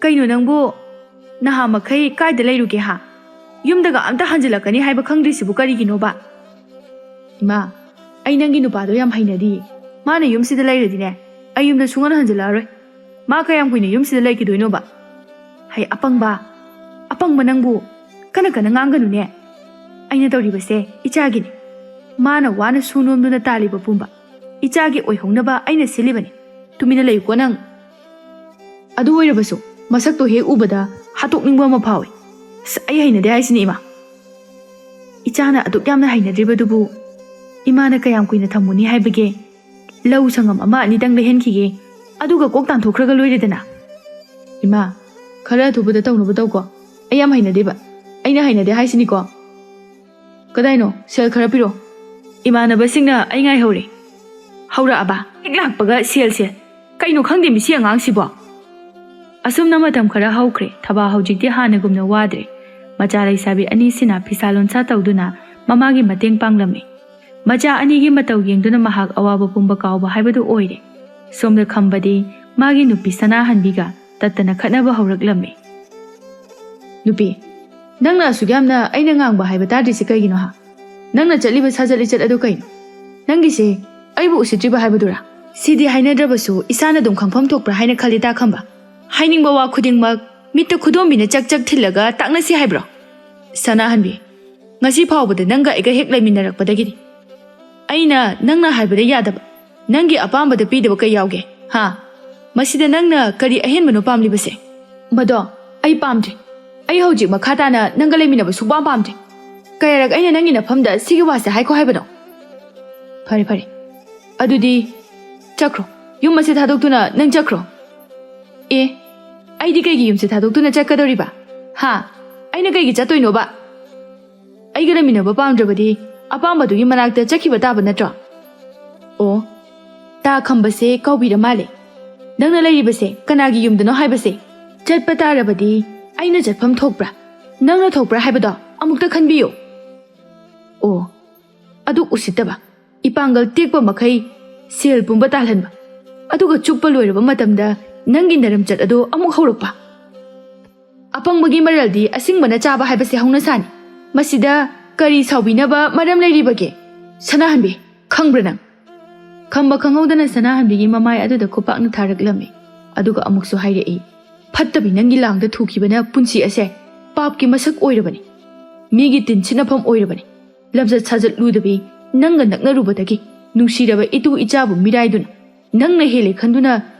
ꯀꯩꯅꯣ ꯅꯪꯕꯨ? ꯅꯍꯥ ꯃꯈꯩ ꯀꯥꯏꯗ ꯂꯩꯔꯨꯒꯦ ꯍꯥ? ꯌꯨꯝꯗꯒ ꯑꯝꯇ ꯍꯟꯖꯤꯜꯂꯛꯀꯅꯤ ꯍꯥꯏꯕ ꯈꯪꯗ꯭ꯔꯤꯁꯤꯕꯨ ꯀꯔꯤꯒꯤꯅꯣꯕ?" "ꯏꯃꯥ, ꯑꯩ ꯅꯪꯒꯤ ꯅꯨꯄꯥꯗꯣ ꯌꯥꯝ ꯍꯩꯅꯗꯤꯌꯦ꯫ ꯃꯥꯅ ꯌꯨꯝꯁꯤꯗ ꯂꯩꯔꯗꯤꯅꯦ, ꯑꯩ ꯌꯨꯝꯗ ꯁꯨꯡꯍꯟ ꯍꯟꯖꯤꯜꯂꯛꯑꯔꯣꯏ꯫ ꯃꯥ ꯀꯌꯥꯝ ꯀꯨꯏꯅ ꯌꯨꯝꯁꯤꯗ ꯂꯩꯈꯤꯗꯣꯏꯅꯣꯕ?" "ꯍꯩ, ꯑꯄꯪꯕ! ꯑꯄꯪꯕ ꯅꯪꯕꯨ! ꯀꯟꯅ ꯀꯟꯅ ꯉꯥꯡꯒꯅꯨꯅꯦ꯫ ꯑꯩꯅ ꯇꯧꯔꯤꯕꯁꯦ ꯏꯆꯥꯒꯤꯅꯤ꯫ ꯃꯥꯅ ꯋꯥꯅ ꯁꯨ ꯅꯣꯝꯗꯨꯅ ꯇꯥꯜꯂꯤꯕ ꯄꯨꯝꯕ ꯏꯆꯥꯒꯤ ꯑꯣꯏꯍꯧꯅꯕ ꯑꯩꯅ ꯁꯤꯜꯂꯤꯕꯅꯤ꯫ ꯇꯨꯃꯤꯟꯅ ꯂꯩꯌꯨꯀꯣ ꯅꯪ꯫ ꯑꯗꯨ ꯑꯣꯏꯔꯕꯁꯨ ꯃꯁꯛꯇꯣ ꯍꯦꯛ ꯎꯕꯗ ꯍꯥꯠꯇꯣꯛꯅꯤꯡꯕ ꯑꯃ ꯐꯥꯎꯏ꯫ ꯑꯁ, ꯑꯩ ꯍꯩꯅꯗꯦ ꯍꯥꯏꯁꯤꯅꯤ, ꯏꯃꯥ꯫ ꯏꯆꯥꯅ ꯑꯗꯨꯛ ꯌꯥꯝꯅ ꯍꯩꯅꯗ꯭ꯔꯤꯕꯗꯨꯕꯨ ꯏꯃꯥꯅ ꯀꯌꯥꯝ ꯀꯨꯏꯅ ꯊꯝꯃꯨꯅꯤ ꯍꯥꯏꯕꯒꯦ? ꯂꯧ ꯁꯪꯉꯝ ꯑꯃ ꯑꯅꯤꯗꯪ ꯂꯩꯍꯟꯈꯤꯒꯦ, ꯑꯗꯨꯒ ꯀꯣꯛ ꯇꯥꯟꯊꯣꯛꯈ꯭ꯔꯒ ꯂꯣꯏꯔꯦꯗꯅ꯫ ꯏꯃꯥ, ꯈꯔ ꯑꯊꯨꯕꯗ ꯇꯧꯅꯕ ꯇꯧꯀꯣ꯫ ꯑꯩ ꯌꯥꯝ ꯍꯩꯅꯗꯦꯕ꯫ ꯑꯩꯅ ꯍꯩꯅꯗꯦ ꯍꯥꯏꯁꯤꯅꯤꯀꯣ꯫ ꯀꯗꯥꯏꯅꯣ? ꯁꯦꯜ ꯈꯔ ꯄꯤꯔꯣ꯫ ꯏꯃꯥꯟꯅꯕꯁꯤꯡꯅ ꯑꯩ ꯉꯥꯏꯍꯧꯔꯦ꯫ ꯍꯧꯔꯛꯑꯕ? ꯍꯦꯛ ꯂꯥꯛꯄꯒ ꯁꯦꯜ, ꯁꯦꯜ꯫ ꯀꯩꯅꯣ ꯈꯪꯗꯦ ꯃꯁꯤ ꯑꯉꯥꯡꯁꯤꯕꯣ꯫ ꯑꯁꯨꯝꯅ ꯃꯇꯝ ꯈꯔ ꯍꯧꯈ꯭ꯔꯦ꯫ ꯊꯕꯥ ꯍꯧꯖꯤꯛꯇꯤ ꯍꯥꯟꯅꯒꯨꯝꯅ ꯋꯥꯗ꯭ꯔꯦ꯫ ꯃꯆꯥ ꯂꯩꯁꯥꯕꯤ ꯑꯅꯤꯁꯤꯅ ꯐꯤꯁꯥ ꯂꯣꯟꯁꯥ ꯇꯧꯗꯨꯅ ꯃꯃꯥꯒꯤ ꯃꯇꯦꯡ ꯄꯥꯡꯂꯝꯃꯤ꯫ ꯃꯆꯥ ꯑꯅꯤꯒꯤ ꯃꯇꯧ ꯌꯦꯡꯗꯨꯅ ꯃꯍꯥꯛ ꯑꯋꯥꯕ ꯄꯨꯝꯕ ꯀꯥꯎꯕ ꯍꯥꯏꯕꯗꯨ ꯑꯣꯏꯔꯦ꯫ ꯁꯣꯝꯗ ꯈꯝꯕꯗꯤ ꯃꯥꯒꯤ ꯅꯨꯄꯤ ꯁꯅꯥꯍꯟꯕꯤꯒ ꯇꯠꯇꯅ ꯈꯠꯅꯕ ꯍꯧꯔꯛꯂꯝꯃꯤ꯫ "ꯅꯨꯄꯤ, ꯅꯪꯅ ꯑꯁꯨꯛ ꯌꯥꯝꯅ ꯑꯩꯅ ꯉꯥꯡꯕ ꯍꯥꯏꯕ ꯇꯥꯗ꯭ꯔꯤꯁꯤ ꯀꯩꯒꯤꯅꯣ ꯍꯥ? ꯅꯪꯅ ꯆꯠꯂꯤꯕ ꯁꯥꯖꯠ ꯂꯤꯆꯠ ꯑꯗꯨ ꯀꯩꯅꯣ? ꯅꯪꯒꯤꯁꯦ ꯑꯩꯕꯨ ꯎꯁꯤꯠꯇ꯭ꯔꯤꯕ ꯍꯥꯏꯕꯗꯨꯔꯥ?" "ꯁꯤꯗꯤ ꯍꯥꯏꯅꯗ꯭ꯔꯕꯁꯨ ꯏꯁꯥꯅ ꯑꯗꯨꯝ ꯈꯪꯐꯝ ꯊꯣꯛꯄ꯭ꯔꯥ ꯍꯥꯏꯅ ꯈꯜꯂꯤ ꯇꯥ ꯈꯝꯕ꯫ ꯍꯥꯏꯅꯤꯡꯕ ꯋꯥ ꯈꯨꯗꯤꯡꯃꯛ ꯃꯤꯠꯇ ꯈꯨꯗꯣꯝꯕꯤꯅ ꯆꯛ ꯆꯛ ꯊꯤꯜꯂꯒ ꯇꯥꯛꯅꯁꯤ ꯍꯥꯏꯕ꯭ꯔꯣ? ꯁꯅꯥꯍꯟꯕꯤ, ꯉꯁꯤ ꯐꯥꯎꯕꯗ ꯅꯪꯒ ꯑꯩꯒ ꯍꯦꯛ ꯂꯩꯃꯤꯟꯅꯔꯛꯄꯗꯒꯤꯗꯤ ꯑꯩꯅ ꯅꯪꯅ ꯍꯥꯏꯕꯗ ꯌꯥꯗꯕ, ꯅꯪꯒꯤ ꯑꯄꯥꯝꯕꯗ ꯄꯤꯗꯕ ꯀꯩ ꯌꯥꯎꯒꯦ? ꯍꯥ? ꯃꯁꯤꯗ ꯅꯪꯅ ꯀꯔꯤ ꯑꯍꯦꯟꯕꯅꯣ ꯄꯥꯝꯂꯤꯕꯁꯦ? ꯃꯗꯣ ꯑꯩ ꯄꯥꯝꯗ꯭ꯔꯦ꯫ ꯑꯩ ꯍꯧꯖꯤꯛ ꯃꯈꯥ ꯇꯥꯅ ꯅꯪꯒ ꯂꯩꯃꯤꯟꯅꯕ ꯁꯨꯡꯄꯥꯝ ꯄꯥꯝꯗ꯭ꯔꯦ꯫ ꯀꯌꯥꯔꯛ ꯑꯩꯅ ꯅꯪꯒꯤ ꯅꯐꯝꯗ ꯁꯤꯒꯤ ꯋꯥꯁꯦ ꯍꯥꯏꯈꯣ ꯍꯥꯏꯕꯅꯣ? ꯐꯔꯦ, ꯐꯔꯦ꯫ ꯑꯗꯨꯗꯤ ꯆꯠꯈ꯭ꯔꯣ꯫ ꯌꯨꯝ ꯑꯁꯤ ꯊꯥꯗꯣꯛꯇꯨꯅ ꯅꯪ ꯆꯠꯈ꯭ꯔꯣ꯫ ꯑꯦ, ꯑꯩꯗꯤ ꯀꯩꯒꯤ ꯌꯨꯝꯁꯦ ꯊꯥꯗꯣꯛꯇꯨꯅ ꯆꯠꯀꯗꯧꯔꯤꯕ? ꯍꯥ? ꯑꯩꯅ ꯀꯩꯒꯤ ꯆꯠꯇꯣꯏꯅꯣꯕ? ꯑꯩꯒ ꯂꯩꯃꯤꯟꯅꯕ ꯄꯥꯝꯗ꯭ꯔꯕꯗꯤ ꯑꯄꯥꯝꯕꯗꯨꯒꯤ ꯃꯅꯥꯛꯇ ꯆꯠꯈꯤꯕ ꯇꯥꯕ ꯅꯠꯇ꯭ꯔꯣ? ꯑꯣ, ꯇꯥ ꯈꯝꯕꯁꯦ ꯀꯥꯎꯕꯤꯔ ꯃꯥꯜꯂꯦ꯫ ꯅꯪꯅ ꯂꯩꯔꯤꯕꯁꯦ ꯀꯅꯥꯒꯤ ꯌꯨꯝꯗꯅꯣ ꯍꯥꯏꯕꯁꯦ? ꯆꯠꯄ ꯇꯥꯔꯕꯗꯤ ꯑꯩꯅ ꯆꯠꯐꯝ ꯊꯣꯛꯄ꯭ꯔꯥ, ꯅꯪꯅ ꯊꯣꯛꯄ꯭ꯔꯥ ꯍꯥꯏꯕꯗꯣ ꯑꯃꯨꯛꯇ ꯈꯟꯕꯤꯌꯨ꯫ ꯑꯣ, ꯑꯗꯨ ꯎꯁꯤꯠꯇꯕ, ꯏꯄꯥꯡꯒꯜ ꯇꯦꯛꯄ ꯃꯈꯩ ꯁꯦꯜ ꯄꯨꯝꯕ ꯇꯥꯜꯍꯟꯕ, ꯑꯗꯨꯒ ꯆꯨꯞꯄ ꯂꯣꯏꯔꯕ ꯃꯇꯝꯗ ꯅꯪꯒꯤ ꯅꯔꯝꯆꯠ ꯑꯗꯨ ꯑꯃꯨꯛ ꯍꯧꯔꯛꯄ꯫ ꯑꯄꯪꯕꯒꯤ ꯃꯔꯜꯗꯤ ꯑꯁꯤꯡꯕꯅ ꯆꯥꯕ ꯍꯥꯏꯕꯁꯦ ꯍꯧꯅꯁꯥꯅꯤ꯫ ꯃꯁꯤꯗ ꯀꯔꯤ ꯁꯥꯎꯕꯤꯅꯕ ꯃꯔꯝ ꯂꯩꯔꯤꯕꯒꯦ? ꯁꯅꯥꯍꯟꯕꯤ, ꯈꯪꯕ꯭ꯔꯥ ꯅꯪ? ꯈꯝꯕ ꯈꯪꯍꯧꯗꯅ ꯁꯅꯥꯍꯟꯕꯤꯒꯤ ꯃꯃꯥꯏ ꯑꯗꯨꯗ ꯈꯨꯄꯥꯛꯅ ꯊꯥꯔꯛꯂꯝꯃꯤ꯫ ꯑꯗꯨꯒ ꯑꯃꯨꯛꯁꯨ ꯍꯥꯏꯔꯛꯏ, "ꯐꯠꯇꯕꯤ, ꯅꯪꯒꯤ ꯂꯥꯡꯗ ꯊꯨꯈꯤꯕꯅ ꯄꯨꯟꯁꯤ ꯑꯁꯦ ꯄꯥꯞꯀꯤ ꯃꯁꯛ ꯑꯣꯏꯔꯕꯅꯤ, ꯃꯤꯒꯤ ꯇꯤꯟ ꯁꯤꯠꯅꯐꯝ ꯑꯣꯏꯔꯕꯅꯤ꯫ ꯂꯝꯆꯠ ꯁꯥꯖꯠ ꯂꯨꯗꯕꯤ, ꯅꯪꯒ ꯅꯛꯅꯔꯨꯕꯗꯒꯤ ꯅꯨꯡꯁꯤꯔꯕ ꯏꯇꯨ ꯏꯆꯥꯕꯨ ꯃꯤꯔꯥꯏꯗꯨꯅ ꯅꯪꯅ ꯍꯦꯜꯂꯦ ꯈꯟꯗꯨꯅ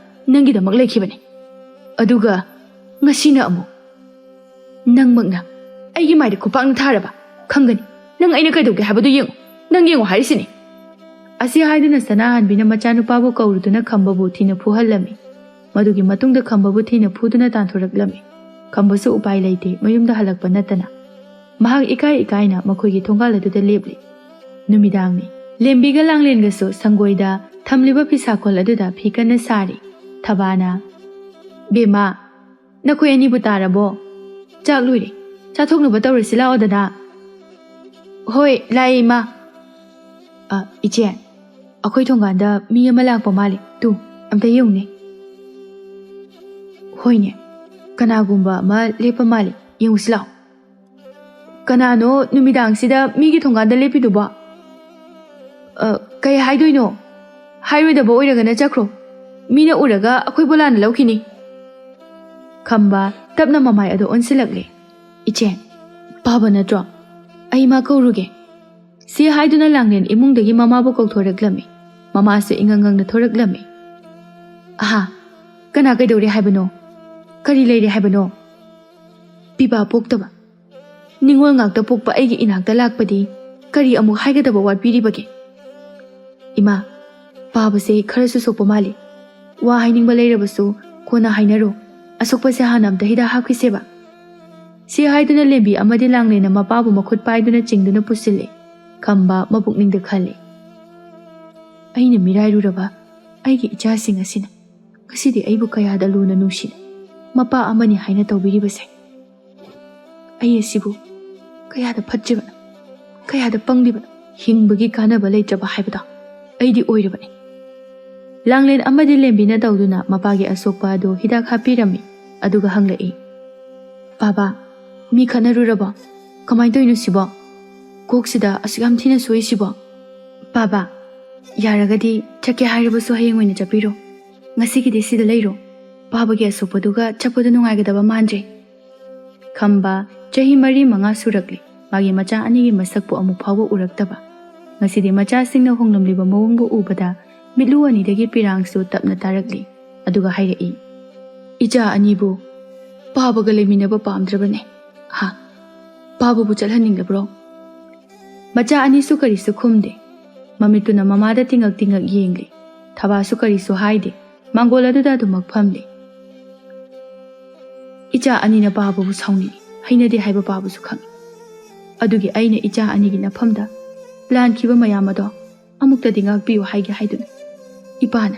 ꯅꯪꯒꯤꯗꯃꯛ ꯂꯩꯈꯤꯕꯅꯤ꯫ ꯑꯗꯨꯒ ꯉꯁꯤꯅ ꯑꯃꯨꯛ ꯅꯪꯃꯛꯅ ꯑꯩꯒꯤ ꯃꯥꯏꯗ ꯈꯨꯄꯥꯛꯅ ꯊꯥꯔꯕ? ꯈꯪꯒꯅꯤ꯫ ꯅꯪ ꯑꯩꯅ ꯀꯩꯗꯧꯒꯦ ꯍꯥꯏꯕꯗꯨ ꯌꯦꯡꯉꯨ꯫ ꯅꯪ ꯌꯦꯡꯉꯨ ꯍꯥꯏꯔꯤꯁꯤꯅꯤ꯫" ꯑꯁꯤ ꯍꯥꯏꯗꯨꯅ ꯁꯅꯥꯍꯟꯕꯤꯅ ꯃꯆꯥꯅꯨꯄꯥꯕꯨ ꯀꯧꯔꯨꯗꯨꯅ ꯈꯝꯕꯕꯨ ꯊꯤꯅ ꯐꯨꯍꯜꯂꯝꯃꯤ꯫ ꯃꯗꯨꯒꯤ ꯃꯇꯨꯡꯗ ꯈꯝꯕꯕꯨ ꯊꯤꯅ ꯐꯨꯗꯨꯅ ꯇꯥꯟꯊꯣꯔꯛꯂꯝꯃꯤ꯫ ꯈꯝꯕꯁꯨ ꯎꯄꯥꯏ ꯂꯩꯇꯦ, ꯃꯌꯨꯝꯗ ꯍꯜꯂꯛꯄ ꯅꯠꯇꯅ꯫ ꯃꯍꯥꯛ ꯏꯀꯥꯏ ꯏꯀꯥꯏꯅ ꯃꯈꯣꯏꯒꯤ ꯊꯣꯡꯒꯥꯜ ꯑꯗꯨꯗ ꯂꯦꯞꯂꯤ꯫ ꯅꯨꯃꯤꯗꯥꯡꯅꯤ꯫ ꯂꯦꯝꯕꯤꯒ ꯂꯥꯡꯂꯦꯟꯒꯁꯨ ꯁꯪꯒꯣꯏꯗ ꯊꯝꯂꯤꯕ ꯐꯤꯁꯥꯀꯣꯜ ꯑꯗꯨꯗ ꯐꯤ ꯀꯟꯅ ꯁꯥꯔꯤ꯫ ꯊꯕꯥꯅ, "ꯕꯦꯝꯃ, ꯅꯈꯣꯏ ꯑꯅꯤꯕꯨ ꯇꯥꯔꯕꯣ? ꯆꯥꯛ ꯂꯣꯏꯔꯦ꯫ ꯆꯥꯊꯣꯛꯅꯕ ꯇꯧꯔꯁꯤ ꯂꯥꯛꯑꯣꯗꯅ꯫" "ꯍꯣꯏ, ꯂꯥꯛꯑꯦ, ꯏꯃꯥ꯫" "ꯑ, ꯏꯆꯦ, ꯑꯩꯈꯣꯏ ꯊꯣꯡꯒꯥꯟꯗ ꯃꯤ ꯑꯃ ꯂꯥꯛꯄ ꯃꯥꯜꯂꯦ꯫ ꯇꯨ, ꯑꯝꯇ ꯌꯦꯡꯉꯨꯅꯦ꯫" "ꯍꯣꯏꯅꯦ, ꯀꯅꯥꯒꯨꯝꯕ ꯑꯃ ꯂꯦꯞꯄ ꯃꯥꯜꯂꯦ꯫ ꯌꯦꯡꯉꯨꯁꯤ ꯂꯥꯛꯑꯣ꯫" "ꯀꯅꯥꯅꯣ ꯅꯨꯃꯤꯗꯥꯡꯁꯤꯗ ꯃꯤꯒꯤ ꯊꯣꯡꯒꯥꯟꯗ ꯂꯦꯞꯄꯤꯗꯨꯕꯣ?" "ꯑ, ꯀꯩ ꯍꯥꯏꯗꯣꯏꯅꯣ? ꯍꯥꯏꯔꯣꯏꯗꯕ ꯑꯣꯏꯔꯒꯅ ꯆꯠꯈ꯭ꯔꯣ꯫ ꯃꯤꯅ ꯎꯔꯒ ꯑꯩꯈꯣꯏꯕꯨ ꯂꯥꯟꯅ ꯂꯧꯈꯤꯅꯤ꯫" ꯈꯝꯕ ꯇꯞꯅ ꯃꯃꯥꯏ ꯑꯗꯨ ꯑꯣꯟꯁꯤꯜꯂꯛꯂꯦ꯫ "ꯏꯆꯦ, ꯄꯥꯕ ꯅꯠꯇ꯭ꯔꯣ? ꯑꯩ ꯃꯥ ꯀꯧꯔꯨꯒꯦ꯫" ꯁꯤ ꯍꯥꯏꯗꯨꯅ ꯂꯥꯡꯂꯦꯟ ꯏꯃꯨꯡꯗꯒꯤ ꯃꯃꯥꯕꯨ ꯀꯧꯊꯣꯔꯛꯂꯝꯃꯤ꯫ ꯃꯃꯥꯁꯨ ꯏꯉꯪ ꯉꯪꯅ ꯊꯣꯔꯛꯂꯝꯃꯤ꯫ "ꯑꯍꯥ, ꯀꯅꯥ ꯀꯩꯗꯧꯔꯦ ꯍꯥꯏꯕꯅꯣ? ꯀꯔꯤ ꯂꯩꯔꯦ ꯍꯥꯏꯕꯅꯣ? ꯄꯤꯕꯥ ꯄꯣꯛꯇꯕ, ꯅꯤꯡꯉꯣꯜ ꯉꯥꯛꯇ ꯄꯣꯛꯄ ꯑꯩꯒꯤ ꯏꯅꯥꯛꯇ ꯂꯥꯛꯄꯗꯤ ꯀꯔꯤ ꯑꯃꯨꯛ ꯍꯥꯏꯒꯗꯕ ꯋꯥꯠꯄꯤꯔꯤꯕꯒꯦ?" "ꯏꯃꯥ, ꯄꯥꯕꯁꯦ ꯈꯔꯁꯨ ꯁꯣꯛꯄ ꯃꯥꯜꯂꯤ꯫ ꯋꯥ ꯍꯥꯏꯅꯤꯡꯕ ꯂꯩꯔꯕꯁꯨ ꯀꯣꯟꯅ ꯍꯥꯏꯅꯔꯣ꯫ ꯑꯁꯣꯛꯄꯁꯦ ꯍꯥꯟꯅ ꯑꯝꯇ ꯍꯤꯗꯥꯛ ꯍꯥꯞꯈꯤꯁꯦꯕ꯫" ꯁꯤ ꯍꯥꯏꯗꯨꯅ ꯂꯦꯝꯕꯤ ꯑꯃꯗꯤ ꯂꯥꯡꯂꯦꯟꯅ ꯃꯄꯥꯕꯨ ꯃꯈꯨꯠ ꯄꯥꯏꯗꯨꯅ ꯆꯤꯡꯗꯨꯅ ꯄꯨꯁꯤꯜꯂꯦ꯫ ꯈꯝꯕ ꯃꯄꯨꯛꯅꯤꯡꯗ ꯈꯜꯂꯤ, "ꯑꯩꯅ ꯃꯤꯔꯥꯏꯔꯨꯔꯕ ꯑꯩꯒꯤ ꯏꯆꯥꯁꯤꯡ ꯑꯁꯤꯅ ꯉꯁꯤꯗꯤ ꯑꯩꯕꯨ ꯀꯌꯥꯗ ꯂꯨꯅ ꯅꯨꯡꯁꯤꯅ ꯃꯄꯥ ꯑꯃꯅꯤ ꯍꯥꯏꯅ ꯇꯧꯕꯤꯔꯤꯕꯁꯦ꯫ ꯑꯩ ꯑꯁꯤꯕꯨ ꯀꯌꯥꯗ ꯐꯠꯇ꯭ꯔꯤꯕꯅꯣ, ꯀꯌꯥꯗ ꯄꯪꯂꯤꯕꯅꯣ꯫ ꯍꯤꯡꯕꯒꯤ ꯀꯥꯟꯅꯕ ꯂꯩꯇ꯭ꯔꯕ ꯍꯥꯏꯕꯗꯣ ꯑꯩꯗꯤ ꯑꯣꯏꯔꯕꯅꯤ꯫" ꯂꯥꯡꯂꯦꯟ ꯑꯃꯗꯤ ꯂꯦꯝꯕꯤꯅ ꯇꯧꯗꯨꯅ ꯃꯄꯥꯒꯤ ꯑꯁꯣꯛꯄ ꯑꯗꯨ ꯍꯤꯗꯥꯛ ꯍꯥꯞꯄꯤꯔꯝꯃꯤ꯫ ꯑꯗꯨꯒ ꯍꯪꯂꯛꯏ, "ꯄꯥꯕ, ꯃꯤ ꯈꯠꯅꯔꯨꯔꯕꯣ? ꯀꯃꯥꯏꯅ ꯇꯧꯔꯤꯅꯣ ꯁꯤꯕꯣ? ꯀꯣꯛꯁꯤꯗ ꯑꯁꯨꯛ ꯌꯥꯝ ꯊꯤꯅ ꯁꯣꯛꯏꯁꯤꯕꯣ? ꯄꯥꯕ, ꯌꯥꯔꯒꯗꯤ ꯆꯠꯀꯦ ꯍꯥꯏꯔꯕꯁꯨ ꯍꯌꯦꯡ ꯑꯣꯏꯅ ꯆꯠꯄꯤꯔꯣ꯫ ꯉꯁꯤꯒꯤꯗꯤ ꯁꯤꯗ ꯂꯩꯔꯣ꯫ ꯄꯥꯕꯒꯤ ꯑꯁꯣꯛꯄꯗꯨꯒ ꯆꯠꯄꯗꯨ ꯅꯨꯡꯉꯥꯏꯒꯗꯕ ꯃꯥꯟꯗ꯭ꯔꯦ꯫" ꯈꯝꯕ ꯆꯍꯤ ꯃꯔꯤ ꯃꯉꯥ ꯁꯨꯔꯛꯂꯦ꯫ ꯃꯥꯒꯤ ꯃꯆꯥ ꯑꯅꯤꯒꯤ ꯃꯁꯛꯄꯨ ꯑꯃꯨꯛ ꯐꯥꯎꯕ ꯎꯔꯛꯇꯕ꯫ ꯉꯁꯤꯗꯤ ꯃꯆꯥꯁꯤꯡꯅ ꯍꯣꯡꯂꯝꯂꯤꯕ ꯃꯑꯣꯡꯕꯨ ꯎꯕꯗ ꯃꯤꯠꯂꯨ ꯑꯅꯤꯗꯒꯤ ꯄꯤꯔꯥꯡꯁꯨ ꯇꯞꯅ ꯇꯥꯔꯛꯂꯤ꯫ ꯑꯗꯨꯒ ꯍꯥꯏꯔꯛꯏ, "ꯏꯆꯥ ꯑꯅꯤꯕꯨ ꯄꯥꯕꯒ ꯂꯩꯃꯤꯟꯅꯕ ꯄꯥꯝꯗ꯭ꯔꯕꯅꯦ꯫ ꯍꯥ? ꯄꯥꯕꯕꯨ ꯆꯠꯍꯟꯅꯤꯡꯗꯕ꯭ꯔꯣ?" ꯃꯆꯥ ꯑꯅꯤꯁꯨ ꯀꯔꯤꯁꯨ ꯈꯨꯝꯗꯦ꯫ ꯃꯃꯤꯠꯇꯨꯅ ꯃꯃꯥꯗ ꯇꯤꯡꯉꯛ ꯇꯤꯡꯉꯛ ꯌꯦꯡꯂꯤ꯫ ꯊꯕꯥꯁꯨ ꯀꯔꯤꯁꯨ ꯍꯥꯏꯗꯦ꯫ ꯃꯥꯡꯒꯣꯜ ꯑꯗꯨꯗ ꯑꯗꯨꯃꯛ ꯐꯝꯂꯤ꯫ ꯏꯆꯥ ꯑꯅꯤꯅ ꯄꯥꯕꯕꯨ ꯁꯥꯎꯅꯤꯡꯏ, ꯍꯩꯅꯗꯦ ꯍꯥꯏꯕ ꯄꯥꯕꯁꯨ ꯈꯪꯏ꯫ ꯑꯗꯨꯒꯤ ꯑꯩꯅ ꯏꯆꯥ ꯑꯅꯤꯒꯤ ꯅꯐꯝꯗ ꯂꯥꯟꯈꯤꯕ ꯃꯌꯥꯝ ꯑꯗꯣ ꯑꯃꯨꯛꯇꯗꯤ ꯉꯥꯛꯄꯤꯌꯨ ꯍꯥꯏꯒꯦ ꯍꯥꯏꯗꯨꯅ ꯏꯄꯥꯅ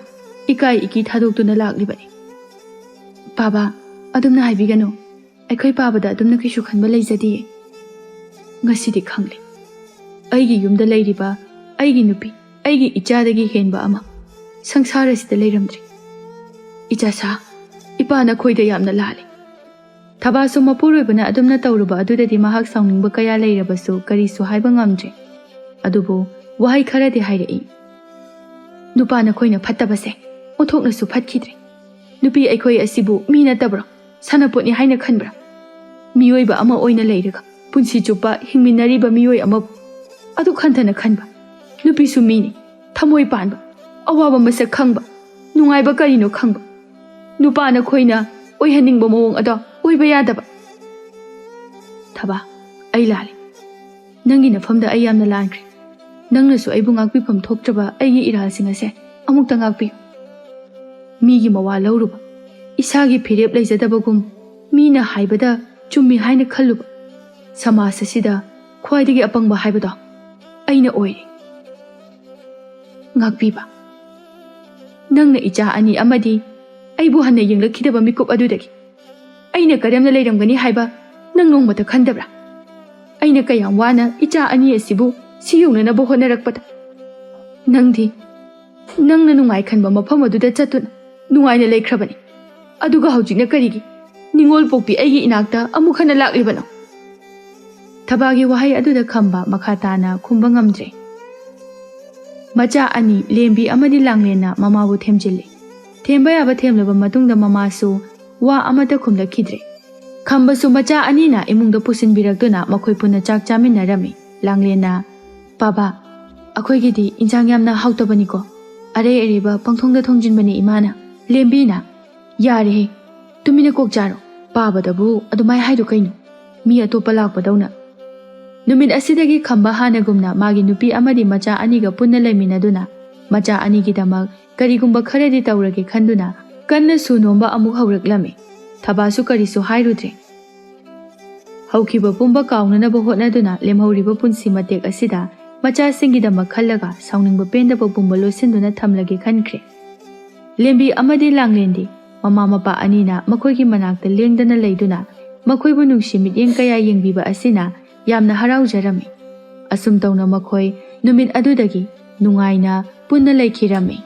ꯏꯀꯥꯏ ꯏꯀꯤ ꯊꯥꯗꯣꯛꯇꯨꯅ ꯂꯥꯛꯂꯤꯕꯅꯤ꯫ ꯄꯥꯕ, ꯑꯗꯨꯝꯅ ꯍꯥꯏꯕꯤꯒꯅꯨ꯫ ꯑꯩꯈꯣꯏ ꯄꯥꯕꯗ ꯑꯗꯨꯝꯅ ꯀꯩꯁꯨ ꯈꯟꯕ ꯂꯩꯖꯗꯤꯌꯦ꯫ ꯉꯁꯤꯗꯤ ꯈꯪꯂꯦ꯫ ꯑꯩꯒꯤ ꯌꯨꯝꯗ ꯂꯩꯔꯤꯕ ꯑꯩꯒꯤ ꯅꯨꯄꯤ, ꯑꯩꯒꯤ ꯏꯆꯥꯗꯒꯤ ꯍꯦꯟꯕ ꯑꯃ ꯁꯪꯁꯥꯔ ꯑꯁꯤꯗ ꯂꯩꯔꯝꯗ꯭ꯔꯦ꯫ ꯏꯆꯥꯁꯥ, ꯏꯄꯥ ꯅꯈꯣꯏꯗ ꯌꯥꯝꯅ ꯂꯥꯜꯂꯦ꯫ ꯊꯕꯥꯁꯨ ꯃꯄꯨꯔꯣꯏꯕꯅ ꯑꯗꯨꯝꯅ ꯇꯧꯔꯨꯕ ꯑꯗꯨꯗꯗꯤ ꯃꯍꯥꯛ ꯁꯥꯎꯅꯤꯡꯕ ꯀꯌꯥ ꯂꯩꯔꯕꯁꯨ ꯀꯔꯤꯁꯨ ꯍꯥꯏꯕ ꯉꯝꯗ꯭ꯔꯦ꯫ ꯑꯗꯨꯕꯨ ꯋꯥꯍꯩ ꯈꯔꯗꯤ ꯍꯥꯏꯔꯛꯏ꯫ ꯅꯨꯄꯥ ꯅꯈꯣꯏꯅ ꯐꯠꯇꯕꯁꯦ ꯑꯣꯟꯊꯣꯛꯅꯁꯨ ꯐꯠꯈꯤꯗ꯭ꯔꯦ꯫ ꯅꯨꯄꯤ ꯑꯩꯈꯣꯏ ꯑꯁꯤꯕꯨ ꯃꯤ ꯅꯠꯇꯕ꯭ꯔꯣ? ꯁꯥꯟꯅꯄꯣꯠꯅꯤ ꯍꯥꯏꯅ ꯈꯟꯕ꯭ꯔꯥ? ꯃꯤꯑꯣꯏꯕ ꯑꯃ ꯑꯣꯏꯅ ꯂꯩꯔꯒ ꯄꯨꯟꯁꯤ ꯆꯨꯞꯄ ꯍꯤꯡꯃꯤꯟꯅꯔꯤꯕ ꯃꯤꯑꯣꯏ ꯑꯃꯕꯨ ꯑꯗꯨꯛ ꯍꯟꯊꯅ ꯈꯟꯕ? ꯅꯨꯄꯤꯁꯨ ꯃꯤꯅꯤ, ꯊꯃꯣꯏ ꯄꯥꯟꯕ, ꯑꯋꯥꯕ ꯃꯁꯛ ꯈꯪꯕ, ꯅꯨꯡꯉꯥꯏꯕ ꯀꯔꯤꯅꯣ ꯈꯪꯕ, ꯅꯨꯄꯥ ꯅꯈꯣꯏꯅ ꯑꯣꯏꯍꯟꯅꯤꯡꯕ ꯃꯑꯣꯡ ꯑꯗꯣ ꯑꯣꯏꯕ ꯌꯥꯗꯕ꯫ ꯊꯕꯥ, ꯑꯩ ꯂꯥꯜꯂꯤ꯫ ꯅꯪꯒꯤ ꯅꯐꯝꯗ ꯑꯩ ꯌꯥꯝꯅ ꯂꯥꯟꯈ꯭ꯔꯦ꯫ ꯅꯪꯅꯁꯨ ꯑꯩꯕꯨ ꯉꯥꯛꯄꯤꯐꯝ ꯊꯣꯛꯇ꯭ꯔꯕ ꯑꯩꯒꯤ ꯏꯔꯥꯜꯁꯤꯡ ꯑꯁꯦ ꯑꯃꯨꯛꯇ ꯉꯥꯛꯄꯤꯌꯨ꯫ ꯃꯤꯒꯤ ꯃꯋꯥ ꯂꯧꯔꯨꯕ, ꯏꯁꯥꯒꯤ ꯐꯤꯔꯦꯞ ꯂꯩꯖꯗꯕꯒꯨꯝ, ꯃꯤꯅ ꯍꯥꯏꯕꯗ ꯆꯨꯝꯃꯤ ꯍꯥꯏꯅ ꯈꯜꯂꯨꯕ, ꯁꯃꯥꯖ ꯑꯁꯤꯗ ꯈ꯭ꯋꯥꯏꯗꯒꯤ ꯑꯄꯪꯕ ꯍꯥꯏꯕꯗꯣ ꯑꯩꯅ ꯑꯣꯏꯔꯦ꯫ ꯉꯥꯛꯄꯤꯕ, ꯅꯪꯅ ꯏꯆꯥ ꯑꯅꯤ ꯑꯃꯗꯤ ꯑꯩꯕꯨ ꯍꯟꯅ ꯌꯦꯡꯂꯛꯈꯤꯗꯕ ꯃꯤꯀꯨꯞ ꯑꯗꯨꯗꯒꯤ ꯑꯩꯅ ꯀꯔꯝꯅ ꯂꯩꯔꯝꯒꯅꯤ ꯍꯥꯏꯕ ꯅꯪ ꯅꯣꯡꯃꯇ ꯈꯟꯗꯕ꯭ꯔꯥ? ꯑꯩꯅ ꯀꯌꯥꯝ ꯋꯥꯅ ꯏꯆꯥ ꯑꯅꯤ ꯑꯁꯤꯕꯨ ꯁꯤ ꯌꯧꯅꯅꯕ ꯍꯣꯠꯅꯔꯛꯄꯗ, ꯅꯪꯗꯤ ꯅꯪꯅ ꯅꯨꯡꯉꯥꯏ ꯈꯟꯕ ꯃꯐꯝ ꯑꯗꯨꯗ ꯆꯠꯇꯨꯅ ꯅꯨꯡꯉꯥꯏꯅ ꯂꯩꯈ꯭ꯔꯕꯅꯤ꯫ ꯑꯗꯨꯒ ꯍꯧꯖꯤꯛꯅ ꯀꯔꯤꯒꯤ ꯅꯤꯡꯉꯣꯜ ꯄꯣꯛꯄꯤ ꯑꯩꯒꯤ ꯏꯅꯥꯛꯇ ꯑꯃꯨꯛ ꯍꯟꯅ ꯂꯥꯛꯂꯤꯕꯅꯣ? ꯊꯕꯥꯒꯤ ꯋꯥꯍꯩ ꯑꯗꯨꯗ ꯈꯝꯕ ꯃꯈꯥ ꯇꯥꯅ ꯈꯨꯝꯕ ꯉꯝꯗ꯭ꯔꯦ꯫ ꯃꯆꯥ ꯑꯅꯤ, ꯂꯦꯝꯕꯤ ꯑꯃꯗꯤ ꯂꯥꯡꯂꯦꯟꯅ ꯃꯃꯥꯕꯨ ꯊꯦꯝꯖꯤꯜꯂꯤ꯫ ꯊꯦꯝꯕ ꯌꯥꯕ ꯊꯦꯝꯂꯕ ꯃꯇꯨꯡꯗ ꯃꯃꯥꯁꯨ ꯋꯥ ꯑꯃꯠꯇ ꯈꯨꯝꯂꯛꯈꯤꯗ꯭ꯔꯦ꯫ ꯈꯝꯕꯁꯨ ꯃꯆꯥ ꯑꯅꯤꯅ ꯏꯃꯨꯡꯗ ꯄꯨꯁꯤꯟꯕꯤꯔꯛꯇꯨꯅ ꯃꯈꯣꯏ ꯄꯨꯟꯅ ꯆꯥꯛ ꯆꯥꯃꯤꯟꯅꯔꯝꯃꯤ꯫ ꯂꯥꯡꯂꯦꯟꯅ, "ꯄꯥꯕ, ꯑꯩꯈꯣꯏꯒꯤꯗꯤ ꯏꯟꯁꯥꯡ ꯌꯥꯝꯅ ꯍꯥꯎꯇꯕꯅꯤꯀꯣ꯫ ꯑꯔꯩ ꯑꯔꯩꯕ ꯄꯪꯊꯣꯡꯗ ꯊꯣꯡꯖꯤꯟꯕꯅꯤ ꯏꯃꯥꯅ꯫" ꯂꯦꯝꯕꯤꯅ, "ꯌꯥꯔꯦꯍꯦ, ꯇꯨꯃꯤꯟꯅ ꯀꯣꯛ ꯆꯥꯔꯣ꯫ ꯄꯥꯕꯗꯕꯨ ꯑꯗꯨꯃꯥꯏ ꯍꯥꯏꯗꯣ ꯀꯩꯅꯣ? ꯃꯤ ꯑꯇꯣꯞꯄ ꯂꯥꯛꯄꯗꯧꯅ꯫" ꯅꯨꯃꯤꯠ ꯑꯁꯤꯗꯒꯤ ꯈꯝꯕ ꯍꯥꯟꯅꯒꯨꯝꯅ ꯃꯥꯒꯤ ꯅꯨꯄꯤ ꯑꯃꯗꯤ ꯃꯆꯥ ꯑꯅꯤꯒ ꯄꯨꯟꯅ ꯂꯩꯃꯤꯟꯅꯗꯨꯅ ꯃꯆꯥ ꯑꯅꯤꯒꯤꯗꯃꯛ ꯀꯔꯤꯒꯨꯝꯕ ꯈꯔꯗꯤ ꯇꯧꯔꯒꯦ ꯈꯟꯗꯨꯅ ꯀꯟꯅ ꯁꯨ ꯅꯣꯝꯕ ꯑꯃꯨꯛ ꯍꯧꯔꯛꯂꯝꯃꯤ꯫ ꯊꯕꯥꯁꯨ ꯀꯔꯤꯁꯨ ꯍꯥꯏꯔꯨꯗ꯭ꯔꯦ꯫ ꯍꯧꯈꯤꯕ ꯄꯨꯝꯕ ꯀꯥꯎꯅꯅꯕ ꯍꯣꯠꯅꯗꯨꯅ ꯂꯦꯝꯍꯧꯔꯤꯕ ꯄꯨꯟꯁꯤ ꯃꯇꯦꯛ ꯑꯁꯤꯗ ꯃꯆꯥꯁꯤꯡꯒꯤꯗꯃꯛ ꯈꯜꯂꯒ ꯁꯥꯎꯅꯤꯡꯕ ꯄꯦꯟꯗꯕ ꯄꯨꯝꯕ ꯂꯣꯠꯁꯤꯟꯗꯨꯅ ꯊꯝꯂꯒꯦ ꯈꯟꯈ꯭ꯔꯦ꯫ ꯂꯦꯝꯕꯤ ꯑꯃꯗꯤ ꯂꯥꯡꯂꯦꯟꯗꯤ ꯃꯃꯥ ꯃꯄꯥ ꯑꯅꯤꯅ ꯃꯈꯣꯏꯒꯤ ꯃꯅꯥꯛꯇ ꯂꯦꯡꯗꯅ ꯂꯩꯗꯨꯅ ꯃꯈꯣꯏꯕꯨ ꯅꯨꯡꯁꯤ ꯃꯤꯠꯌꯦꯡ ꯀꯌꯥ ꯌꯦꯡꯕꯤꯕ ꯑꯁꯤꯅ ꯌꯥꯝꯅ ꯍꯔꯥꯎꯖꯔꯝꯃꯤ꯫ ꯑꯁꯨꯝ ꯇꯧꯅ ꯃꯈꯣꯏ ꯅꯨꯃꯤꯠ ꯑꯗꯨꯗꯒꯤ ꯅꯨꯡꯉꯥꯏꯅ ꯄꯨꯟꯅ ꯂꯩꯈꯤꯔꯝꯃꯤ꯫